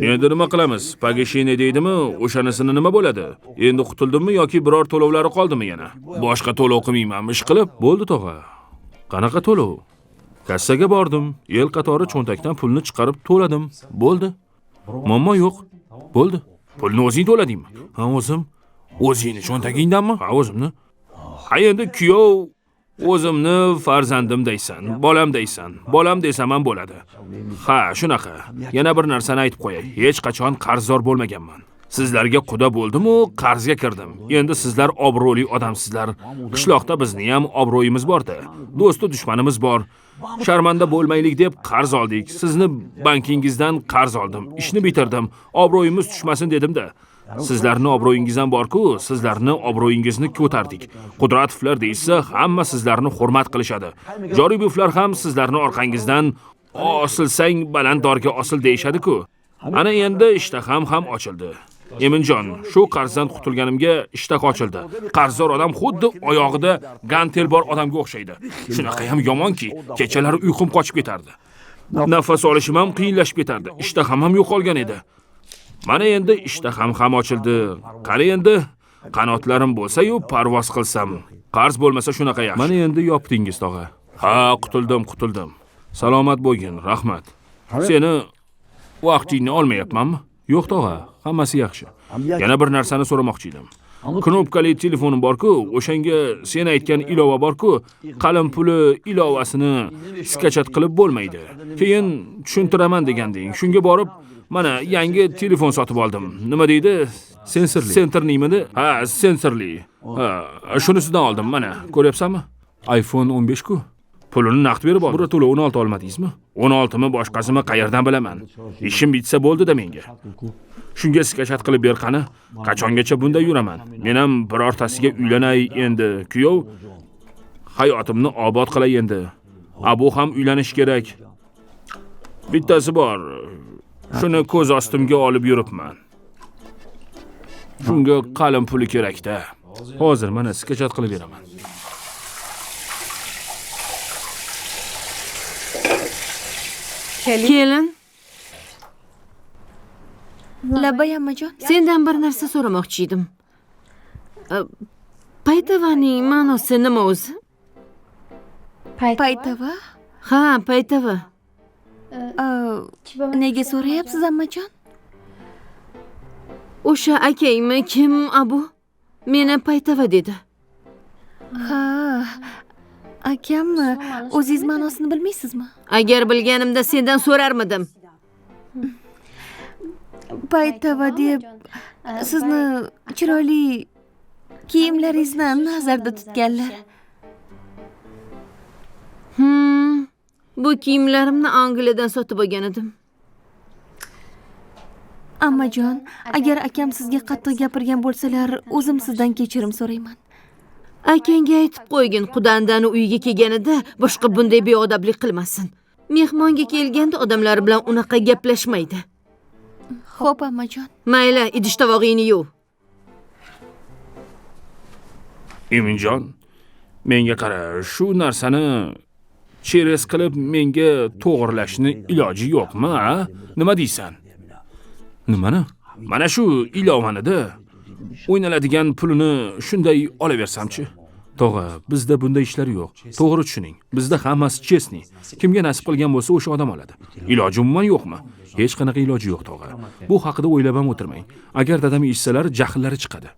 Endi nima qilamiz? Pagishini deydimi? O'shanisini nima bo'ladi? Endi qutuldimmi yoki biror to'lovlari qoldimi yana? Boshqa to'lov qilmayman, ish qilib. Bo'ldi tog'a. Qanaqa to'lov? Kassaga bordim, el qatori cho'ntakdan pulni chiqarib to'ladim. Bo'ldi. Muammo yo'q. Bo'ldi. Pulni o'zing to'ladingmi? Ha, o'zim. O'zingni cho'ntagingdanmi? Ha, o'zimni. Ha, endi kuyov o'zimni farzandim deysan, bolam deysan. Bolam desam ham bo'ladi. Ha, shunaqa. Yana bir narsani aytib qo'yay. Hech qachon qarzdor bo'lmaganman. Sizlarga quda bo'ldim-u, qarzga kirdim. Endi sizlar obro'li odamsizlar. Qishloqda bizni ham obro'yimiz bor-da. Do'stu dushmanimiz bor. Sharmanda bo'lmaylik deb qarz oldik. Sizni bankingizdan qarz oldim. Ishni bitirdim. Obro'yimiz tushmasin dedim-da. Sizlarni obro'yingizdan bor-ku, sizlarni obro'yingizni ko'tardik. Qudratovlar deysa, hamma sizlarni hurmat qilishadi. Joribovlar ham sizlarni orqangizdan osilsang baland dorga osil deyishadi-ku. Ana endi ishtaham ham ochildi. Eminjon, shu qarzdan qutulganimga ishtaha ochildi. Qarzdor odam xuddi oyog'ida gantel bor odamga o'xshaydi. Shunaqa ham yomonki, kechalari uyqum qochib ketardi. Nafas olishim ham qiyinlashib ketardi. Ishtaham ham yo'qolgan edi. Mana endi ishtaham ham ochildi. Qani endi qanotlarim bo'lsa-yu parvoz qilsam. Qarz bo'lmasa shunaqa yaxshi. Mana endi yopdingiz tog'a. Ha, qutuldim. Salomat bo'lgin, rahmat. Seni vaqtingni olmayapmanmi? Yo'q tog'a, hammasi yaxshi. Yana bir narsani so'ramoqchi edim. Knopkali telefonim bor-ku, o'shanga sen aytgan ilova bor-ku, qalin puli ilovasini skachat qilib bo'lmaydi. Keyin tushuntiraman deganding. Shunga borib, mana yangi telefon sotib oldim. Nima deydi? Sensorli. Sensorlimi? Ha, sensorli. Ha, shunisidan oldim, mana, ko'ryapsanmi? iPhone 15 ku. Pulini naqd berib oldim. Birato'la 16 olmadingizmi? 16 mi, boshqasimi qayerdan bilaman? Ishim bitsa bo'ldi-da menga. Shunga skachat qilib ber qani. Qachongacha bunday yuraman? Men ham birortasiga uylanay endi, kuyov. Hayotimni obod qilay endi. Abu ham uylanish kerak. Bittasi bor. Shuni ko'z ostimga olib yuribman. Shunga qalin puli kerak-da. Hozir mana skachat qilib beraman. Kelin. Labay ammajon. Sendan bir narsa so'ramoqchi edim. Paytavaning ma'nosi nima o'zi? Paytava? Ha, paytava. Nega so'rayapsiz ammajon? O'sha akangmi kim Abu? Meni paytava dedi. Ha, akammi? O'zingiz ma'nosini bilmaysizmi? Agar bilganimda sendan so'rarmidim. Paytava deb sizni chiroyli kiyimlaringizni nazarda tutganlar. Bu kiyimlarimni Angliyadan sotib olgan edim. Ammajon, agar akam sizga qattiq gapirgan bo'lsalar, o'zim sizdan kechirim so'rayman. Akangga aytib qo'ygin, qudandani uyiga kelganida boshqa bunday beodoblik qilmasin. Mehmonga kelganda odamlar bilan unaqa gaplashmaydi. Xo'p, ammajon. Mayli, idish tovog'ingni yuv. Eminjon, menga qara, shu narsani cheres qilib menga to'g'rilashni iloji yo'qmi, a? Nima deysan? Nimani? Mana shu ilovanida o'ynaladigan pulini shunday olaversamchi? Tog'a, bizda bunday ishlar yo'q. To'g'ri tushuning. Bizda hammasi chestniy. Kimga nasib qilgan bo'lsa o'sha odam oladi. Iloji umuman yo'qmi? Hech qanaqa iloji yo'q, tog'a. Bu haqida o'ylab ham o'tirmang. Agar dadam eshitsalar, jahllari chiqadi.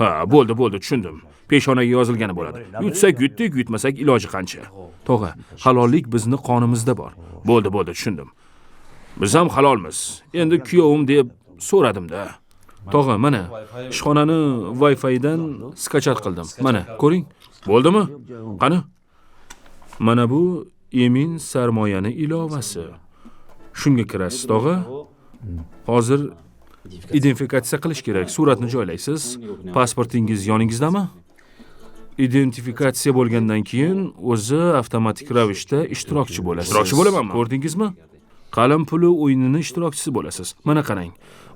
Ha, bo'ldi, tushundim. Peshonaga yozilgani bo'ladi. Yutsak yutdik, yutmasak iloji qancha? Tog'a, halollik bizni qonimizda bor. Bo'ldi, tushundim. Biz ham halolmiz. Endi kuyovim deb so'radim-da. Tog'a, mana ishxonani Wi-Fi'dan skachat qildim. Mana, ko'ring. Bo'ldimi? Qani? Mana bu Emin sarmoyani ilovasi. Shunga kirasiz, tog'a. Hozir identifikatsiya qilish kerak. Suratni joylaysiz. Pasportingiz yoningizdami? Identifikatsiya bo'lgandan keyin o'zi avtomatik ravishda ishtirokchi bo'lasiz. Ishtirokchi bo'lamanmi? Ko'rdingizmi? Qalin puli o'yinini ishtirokchisi bo'lasiz. Mana qarang.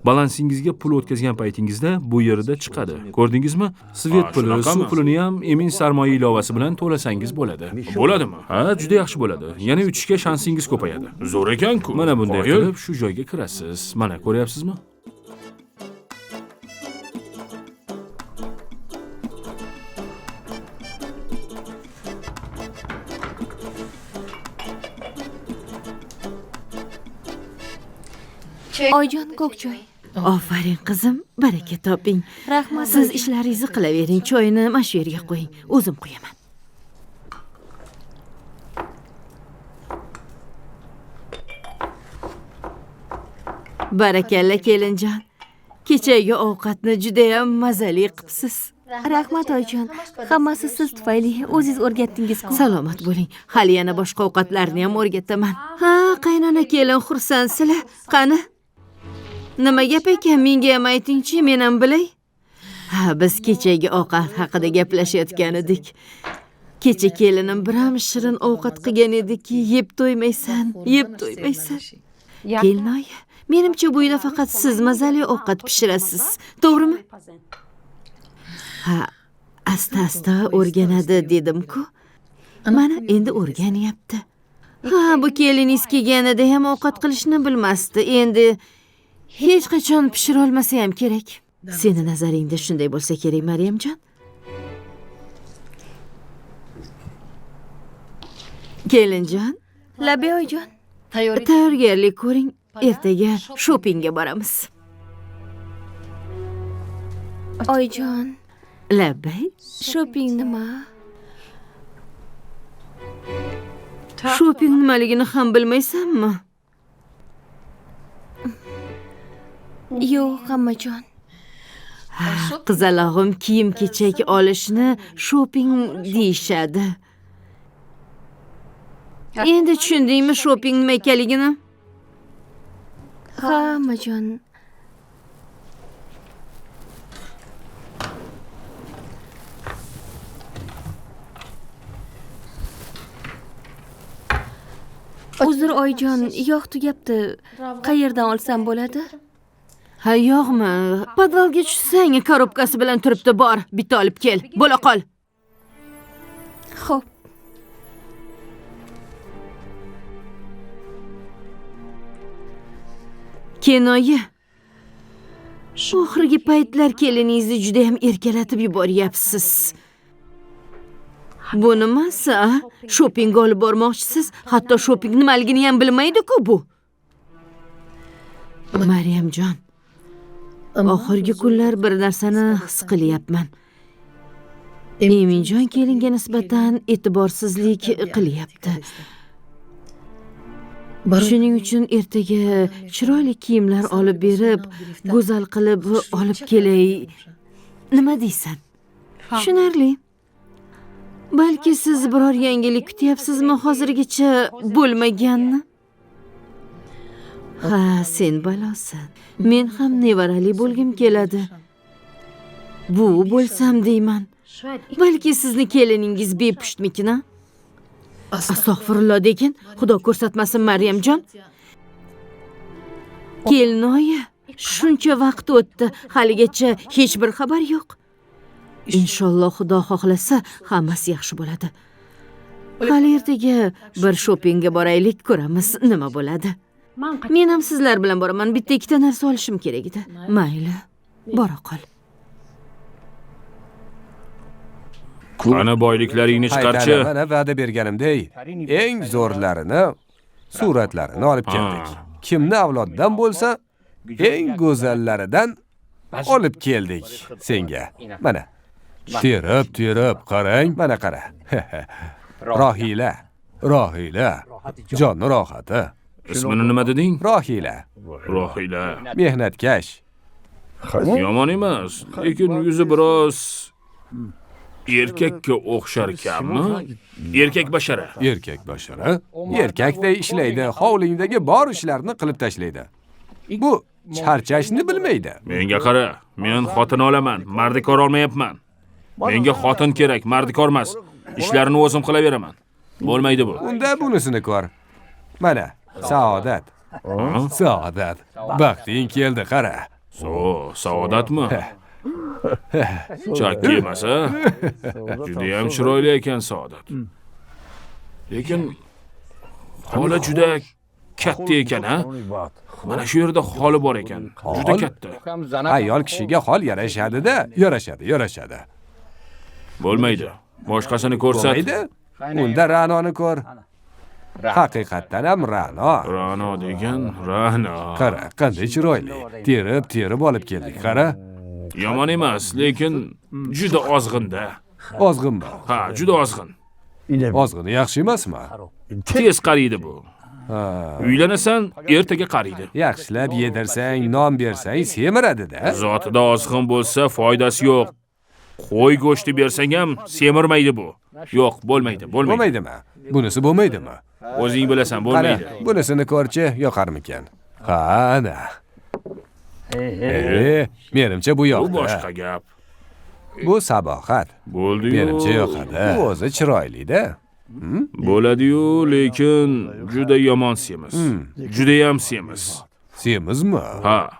Balansingizga pul o'tkazgan paytingizda bu yerda chiqadi. Ko'rdingizmi? Svet puli, suv pulini ham Emin sarmoya ilovasi bilan to'lasangiz bo'ladi. Bo'ladimi? Ha, juda yaxshi bo'ladi. Yana yutishga shansingiz ko'payadi. Zo'r ekan-ku. Mana bunday qilib shu joyga kirasiz. Mana ko'ryapsizmi? Oyjon, ko'k choy. Ofarin qizim, baraka toping. Rahmat. Siz ishlaringizni qilavering, choyni mana shu yerga qo'ying, o'zim qo'yaman. Barakalla kelinjon. Kechagi ovqatni juda ham mazali qilibsiz. Rahmat oyjon. Hammasi siz tufayli, o'zingiz o'rgatdingiz-ku. Salomat bo'ling. Hali yana boshqa ovqatlarni ham o'rgataman. Ha, qaynona kelin xursandsizlar. Qani? Nima gap ekan, menga ham aytingchi, men ham bilay. Ha, biz kechagi ovqat haqida gaplashayotgan edik. Kecha kelinim biram shirin ovqat qilgan ediki, yeb to'ymaysan, yeb to'ymaysan. Kelinoyi, Menimcha bu uyda faqat siz mazali ovqat pishirasiz, to'g'rimi? Ha, asta-asta o'rganadi dedim-ku. Mana endi o'rganyapti. Ha, bu keliningiz kelganida ham ovqat qilishni bilmasdi. Endi hech qachon pishira olmasa ham kerak. Seni nazaringda shunday bo'lsa kerak, Maryamjon. Kelinjon, Labbay oyijon. Tayyorgarlik ko'ring, ertaga shoppingga boramiz. Oyijon. Labbay. Shopping nima? Shopping nimaligini ham bilmaysanmi? Yo'q, ammajon. Qizalog'im kiyim-kechak olishni shopping deyishadi. Endi tushundingmi shopping nima ekanligini? Ha, ammajon. Uzr oyijon, yog' tugabdi. Qayerdan olsam bo'ladi? Ha, yog'mi? Podvalga tushsang, korobkasi bilan turibdi, bor, bitta olib kel. Bo'la qol. Xo'p. Kenoyi. Oxirgi paytlar keliningizni juda ham erkalatib yuboryapsiz. Bu nimasi, a? Shoppingga olib bormoqchisiz? Hatto shopping nimaligini ham bilmaydi-ku bu. Maryamjon, oxirgi kunlar bir narsani his qilyapman. Eminjon kelinga nisbatan e'tiborsizlik qilyapti. Shuning uchun ertaga chiroyli kiyimlar olib berib, go'zal qilib olib kelay. Nima deysan? Tushunarli. Balki siz biror yangilik kutyapsizmi hozirgacha bo'lmaganni? Ha, sen balosan. Men ham nevarali bo'lgim keladi. Bu bo'lsam deyman. Balki sizni keliningiz bepushtmikin, a? Astag'firullah degan, Xudo ko'rsatmasin Maryamjon. Kelinoyi, shuncha vaqt o'tdi, haligacha hech bir xabar yo'q. Inshaalloh Xudo xohlasa hammasi yaxshi bo'ladi. Hali ertaga bir shoppingga boraylik, ko'ramiz nima bo'ladi. Men ham sizlar bilan boraman, bitta ikkita narsa olishim kerak edi. Mayli, bora qol. Qani boyliklaringni chiqarchi. Mana va'da berganimdek, eng zo'rlarini, suratlarini olib keldik. Kimni avloddan bo'lsa, eng go'zallaridan olib keldik senga. Mana. Terib-terib qarang, mana qara. Rohila, Rohila, jonni rohati. Ismini nima deding? Rohila. Rohila. Mehnatkash. Yomon emas, lekin yuzi biroz erkakka o'xshar ekanmi? Erkak bashara. Erkak bashara. Erkakday ishlaydi, hovlingdagi bor ishlarni qilib tashlaydi. Bu charchashni bilmaydi. Menga qara, men xotin olaman, mardikor olmayapman. Menga xotin kerak, mardikor emas. Ishlarini o'zim qilaveraman. Bo'lmaydi bu. Unda bunisini ko'r. Mana, saodat. Saodat. Baxting keldi, qara. Saodatmi? Chakki emas, a? Juda ham chiroyli ekan Saodat. Lekin xola juda katta ekan, ha? Mana shu yerda xoli bor ekan. Juda katta. Ayol kishiga xol yarashadi-da, yarashadi, yarashadi. Bo'lmaydi. Boshqasini ko'rsat. Bo'lmaydi? Unda Ra'noni ko'r. Haqiqatdan ham Ra'no. Ra'no degan Ra'no. Qara, qanday chiroyli. Terib-terib olib keldik, qara. Yomon emas, lekin juda ozg'inda. Ozg'inmi? Ha, juda ozg'in. Ozg'ini yaxshi emasmi? Tez qariydi bu. Uylanasan, ertaga qariydi. Yaxshilab yedirsang, non bersang, semiradi-da. Zotida ozg'in bo'lsa, foydasi yo'q. Qo'y go'shti bersang ham semirmaydi bu. Yo'q, bo'lmaydi, bo'lmaydi. Bo'lmaydimi? Bunisi bo'lmaydimi? O'zing bilasan, bo'lmaydi. Qara, bunisini ko'rchi, yoqarmikan? Ha, ana. Menimcha bu yoqdi. Bu boshqa gap. Bu sabohat. Bo'ldi-yu. Menimcha yoqadi. Bu o'zi chiroyli-da. Bo'ladi-yu, lekin juda yomon semiz. Juda ham semiz. Semizmi? Ha.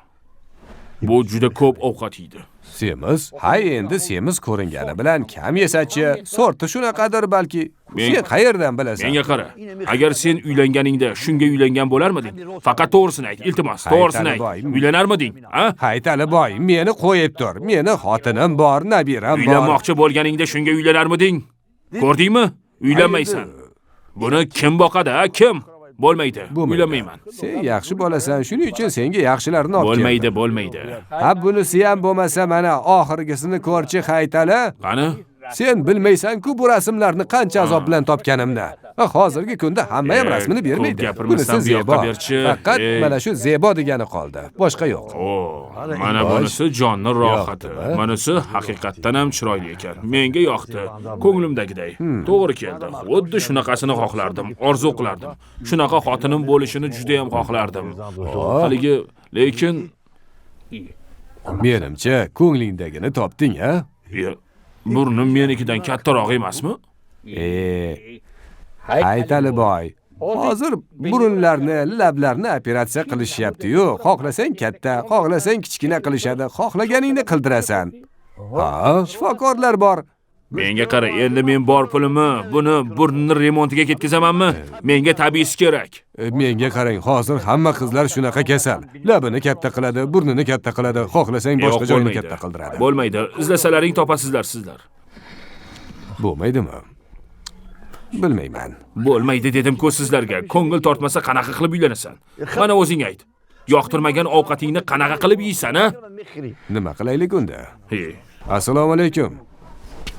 Bu juda ko'p ovqat yeydi. Semiz? Ha, endi semiz ko'ringani bilan kam yesachi, sorti shunaqadir balki. Sen qayerdan bilasan? Menga qara. Agar sen uylanganingda shunga uylangan bo'larmiding? Faqat to'g'risini ayt, iltimos, to'g'risini ayt. Uylanarmiding? Ha? Haytaliboy, meni qo'yib tur. Meni xotinim bor, nabiram bor. Uylanmoqchi bo'lganingda shunga uylanarmiding? Ko'rdingmi? Uylanmaysan. Buni kim boqadi, ha? Kim? Bo'lmaydi. Uylanmayman. Sen yaxshi bolasan, shuning uchun senga yaxshilarni olib keldim. Bo'lmaydi, bo'lmaydi. Ha, bunisi ham bo'lmasa mana oxirgisini ko'rchi Haytali. Qani? Sen bilmaysan-ku bu rasmlarni qancha azob bilan topganimni. Hozirgi kunda hamma ham rasmini bermaydi. Bunisi Zebo. Faqat mana shu Zebo degani qoldi. Boshqa yo'q. Mana bunisi jonni rohati. Bunisi haqiqatdan ham chiroyli ekan. Menga yoqdi. Ko'nglimdagiday. To'g'ri keldi. Xuddi shunaqasini xohlardim, orzu qilardim. Shunaqa xotinim bo'lishini juda ham xohlardim. Haligi, lekin menimcha ko'nglingdagini topding, ha? Burnim menikidan kattaroq emasmi? Haytaliboy, hozir burunlarni, lablarni operatsiya qilishyapti-yu. Xohlasang katta, xohlasang kichkina qilishadi, xohlaganingni qildirasan. Ha, shifokorlar bor. Menga qara, endi men bor pulimni buni burnini remontiga ketkazamanmi? Menga tabiiysi kerak. Menga qarang, hozir hamma qizlar shunaqa kasal. Labini katta qiladi, burnini katta qiladi, xohlasang boshqa joyini katta qildiradi. Bo'lmaydi. Izlasalaring topasizlar sizlar. Bo'lmaydimi? Bilmayman. Bo'lmaydi dedim-ku sizlarga. Ko'ngil tortmasa qanaqa qilib uylanasan? Mana o'zing ayt. Yoqtirmagan ovqatingni qanaqa qilib yeysan, a? Nima qilaylik unda? Assalomu alaykum.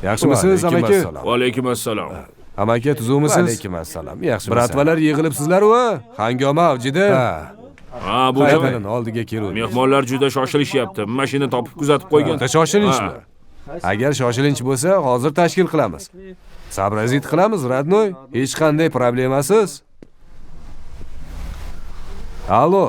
Yaxshimisiz, amaki? Va alaykum assalom. Amaki, tuzukmisiz? Alaykum assalom. Yaxshimisiz? Bratvalar yig'ilibsizlar-ku? Hangoma avjida. Ha, bu joydan oldiga keluvdik. Mehmonlar juda shoshilishyapti. Mashina topib kuzatib qo'ygan. Shoshilinchmi? Agar shoshilinch bo'lsa, hozir tashkil qilamiz. Sabrazit qilamiz, radnoy. Hech qanday problemasiz. Allo.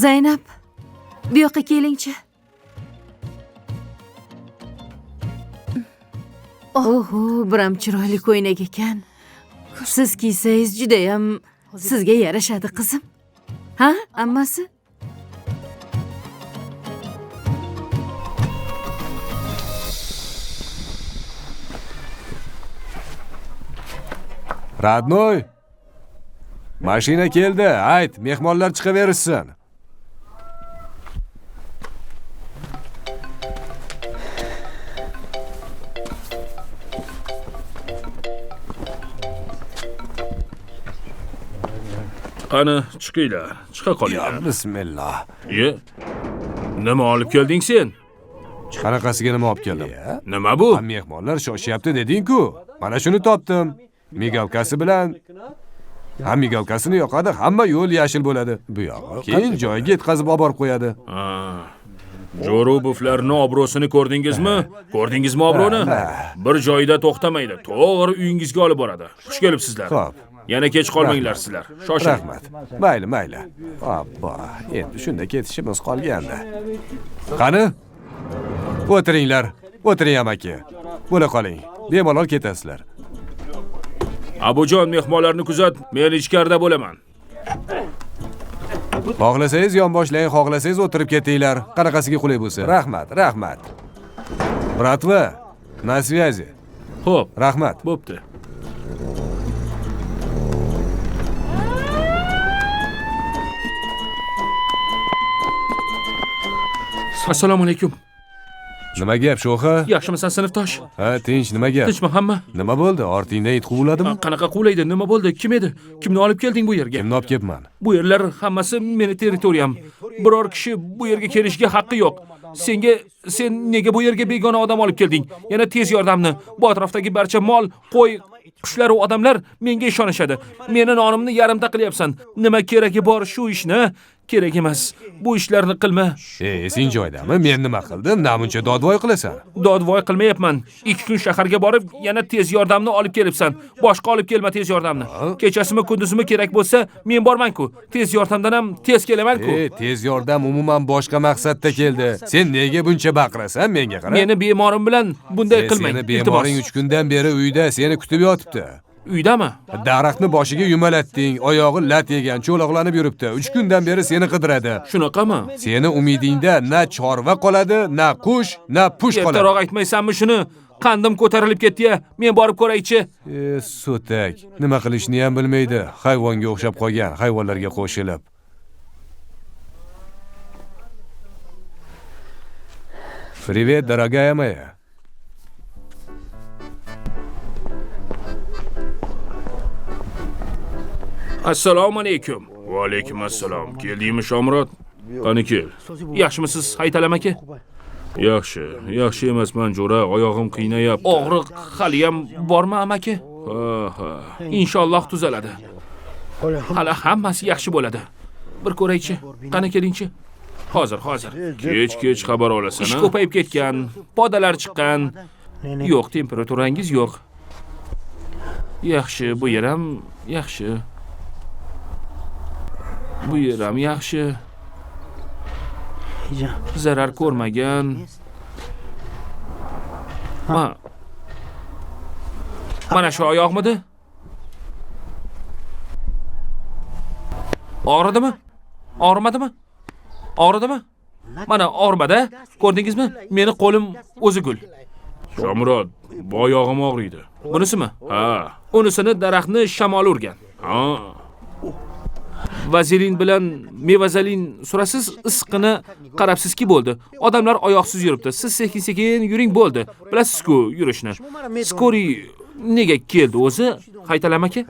Zaynab, bu yoqqa kelingchi. Oho, biram chiroyli ko'ylak ekan. Siz kiysangiz judayam sizga yarashadi, qizim. Ha, ammasi? Radnoy, mashina keldi, ayt, mehmonlar chiqaverishsin. Qani, chiqinglar, chiqa qolinglar. Bismillah. Ye. Nima olib kelding sen? Qanaqasiga nima olib keldim? Nima bu? Mehmonlar shoshyapti deding-ku. Mana shuni topdim. Migalkasi bilan. Ha, migalkasini yoqadi, hamma yo'l yashil bo'ladi. Bu yog'i. Keyin joyiga yetkazib olib borib qo'yadi. Ha. Jo'rubovlarning obro'sini ko'rdingizmi? Ko'rdingizmi obro'ni? Bir joyda to'xtamaydi, to'g'ri uyingizga olib boradi. Xush kelibsizlar. Xo'p. Yana kech qolmanglar sizlar. Shoshiling. Rahmat. Mayli, mayli. Obbo, endi shunda ketishimiz qolgandi. Qani? O'tiringlar. O'tiring amaki. Bo'la qoling. Bemalol ketasizlar. Abujon, mehmonlarni kuzat, men ichkarida bo'laman. Xohlasangiz yonboshlang, xohlasangiz o'tirib ketinglar. Qanaqasiga qulay bo'lsa. Rahmat, rahmat. Bratva, na связи. Xo'p, rahmat. Bo'pti. Assalomu alaykum. Nima gap, sho'xa? Yaxshimisan, sinfdosh? Ha, tinch, nima gap? Tinchmi hamma? Nima bo'ldi? Ortingdan it quvladimi? Qanaqa quvlaydi? Nima bo'ldi? Kim edi? Kimni olib kelding bu yerga? Kimni olib kelibman? Bu yerlar hammasi meni territoriyam. Biror kishi bu yerga kelishga haqqi yo'q. Sen nega bu yerga begona odam olib kelding? Yana tez yordamni, bu atrofdagi barcha mol, qo'y, qushlar va odamlar menga ishonishadi. Meni nonimni yarimta qilyapsan. Nima keragi bor shu ishni? Kerak emas. Bu ishlarni qilma. Esing joyidami? Men nima qildim? Namuncha dodvoy qilasan. Dodvoy qilmayapman. 2 kun shaharga borib, yana tez yordamni olib kelibsan. Boshqa olib kelma tez yordamni. Kechasimi, kunduzimi kerak bo'lsa, men borman-ku. Tez yordamdan ham tez kelaman-ku. Tez yordam umuman boshqa maqsadda keldi. Sen nega buncha baqirasan menga qara? Meni bemorim bilan bunday qilmang. Seni bemoring 3 kundan beri uyda seni kutib yotibdi. Uydami? Daraxtni boshiga yumalatding, oyog'i lat yegan, cho'loqlanib yuribdi. 3 kundan beri seni qidiradi. Shunaqami? Seni umidingda na chorva qoladi, na qush, na push qoladi. Ertaroq aytmaysanmi shuni? Qandim ko'tarilib ketdi-ya. Men borib ko'raychi. So'tak, nima qilishni ham bilmaydi. Hayvonga o'xshab qolgan, hayvonlarga qo'shilib. Привет, дорогая моя. Assalomu alaykum. Va alaykum assalom. Keldingmi Shomurod? Qani kel. Yaxshimisiz, Haytalam aka? Yaxshi, yaxshi emasman jo'ra, oyog'im qiynayapti. Og'riq hali ham bormi amaki? Ha, ha. Inshaalloh tuzaladi. Hali hammasi yaxshi bo'ladi. Bir ko'raychi. Qani kelingchi. Hozir, hozir. Kech-kech xabar olasan. Ish ko'payib ketgan, podalar chiqqan. Yo'q, temperaturangiz yo'q. Yaxshi, bu yer ham yaxshi. Bu yer ham yaxshi. Zarar ko'rmagan. Ha. Mana shu oyoqmidi? Og'ridimi? Og'rimadimi? Og'ridimi? Mana og'rimadi. Ko'rdingizmi? Meni qo'lim o'zi gul. Shomurod, bu oyog'im og'riydi. Bunisimi? Ha. Unisini daraxtni shamol urgan. Ha. Vazelin bilan mevazalin surasiz, issiqini qarabsizki bo'ldi. Odamlar oyoqsiz yuribdi. Siz sekin-sekin yuring bo'ldi. Bilasiz-ku yurishni. Skori nega keldi o'zi? Haytalam aka?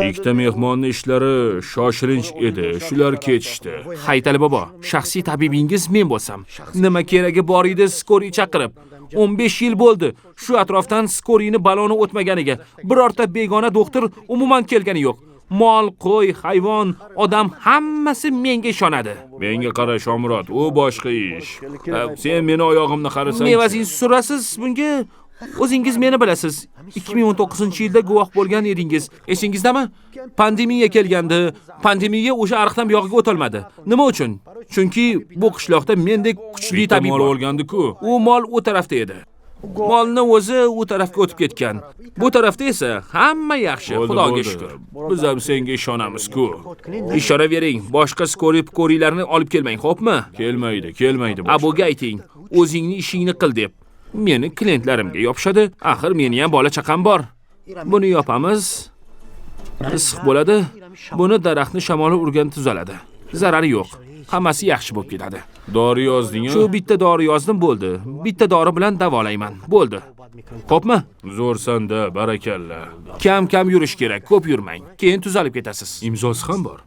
Ikkita mehmonning ishlari shoshilinch edi. Shular ketishdi. Haytali bobo, shaxsiy tabibingiz men bo'lsam, nima keragi bor edi Skori chaqirib? 15 yil bo'ldi shu atrofdan Skorini baloni o'tmaganiga. Birorta begona doktor umuman kelgani yo'q. Mol, qo'y, hayvon, odam hammasi menga ishonadi. Menga qara Shomurod, u boshqa ish. Sen meni oyog'imni qarasang. Mevazin surasiz bunga, o'zingiz meni bilasiz. 2019-yilda guvoh bo'lgan edingiz. Esingizdami? Pandemiya kelgandi. Pandemiya o'sha ariqdan buyog'iga o'tolmadi. Nima uchun? Chunki bu qishloqda mendek kuchli tabib mol bo'lgandi-ku. U mol u tarafda edi. Molni o'zi u tarafga o'tib ketgan. Bu tarafda esa hamma yaxshi, Xudoga shukr. Biz ham senga ishonamiz-ku. Ishonavering, boshqa skori-pkorilarni olib kelmang, xo'pmi? Kelmaydi, kelmaydi. Abuga ayting, o'zingni ishingni qil deb. Meni klientlarimga yopishadi. Axir meni ham bola chaqam bor. Buni yopamiz. Issiq bo'ladi. Buni daraxtni shamoli urgan tuzaladi. Zarari yo'q. Hammasi yaxshi bo'lib ketadi. Dori yozding-a? Shu bitta dori yozdim, bo'ldi. Bitta dori bilan davolayman. Bo'ldi. Xo'pmi? Zo'rsan-da, barakalla. Kam-kam yurish kerak, ko'p yurmang. Keyin tuzalib ketasiz. Imzosi ham bor.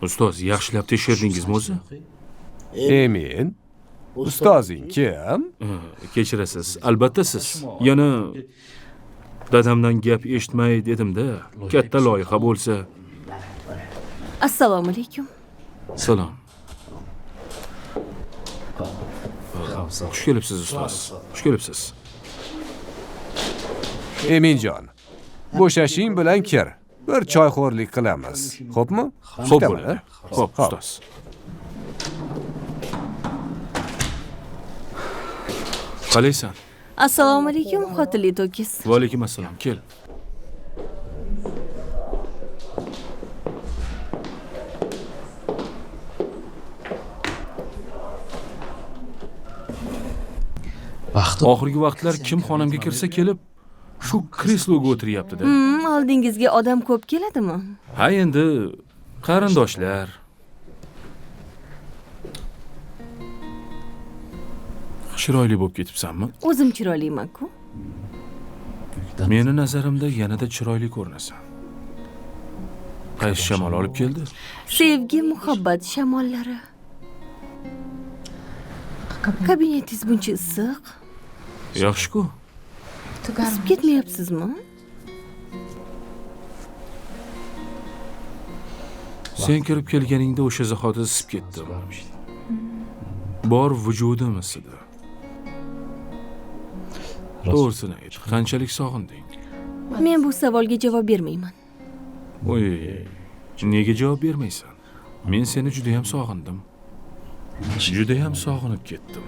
Ustoz, yaxshilab tekshirdingizmi o'zi? Emin. Ustozing kim? Kechirasiz, albatta siz. Yana dadamdan gap eshitmay dedim-da. Katta loyiha bo'lsa. Assalomu alaykum. Salom. Xush kelibsiz ustoz. Xush kelibsiz. Eminjon, bo'shashing bilan kir. Bir choyxo'rlik qilamiz. Xo'pmi? Xo'p bo'ladi. Xo'p, ustoz. Qalaysan? Assalomu alaykum, xotinli to'kis. Va alaykum assalom. Kel. Oxirgi vaqtlar kim xonamga kirsa kelib shu kresloga o'tiryapti-da. Oldingizga odam ko'p keladimi? Ha, endi qarindoshlar. Chiroyli bo'lib ketibsanmi? O'zim chiroyliman-ku. Meni nazarimda yanada chiroyli ko'rinasan. Qaysi shamol olib keldi? Sevgi, muhabbat shamollari. Kabinetingiz buncha issiq. Yaxshi-ku. Isib ketmayapsizmi? Sen kirib kelganingda o'sha zahoti isib ketdim. Bor vujudim isidi. To'g'risini ayt, qanchalik sog'inding? Men bu savolga javob bermayman. Oy, nega javob bermaysan? Men seni juda ham sog'indim. Juda ham sog'inib ketdim.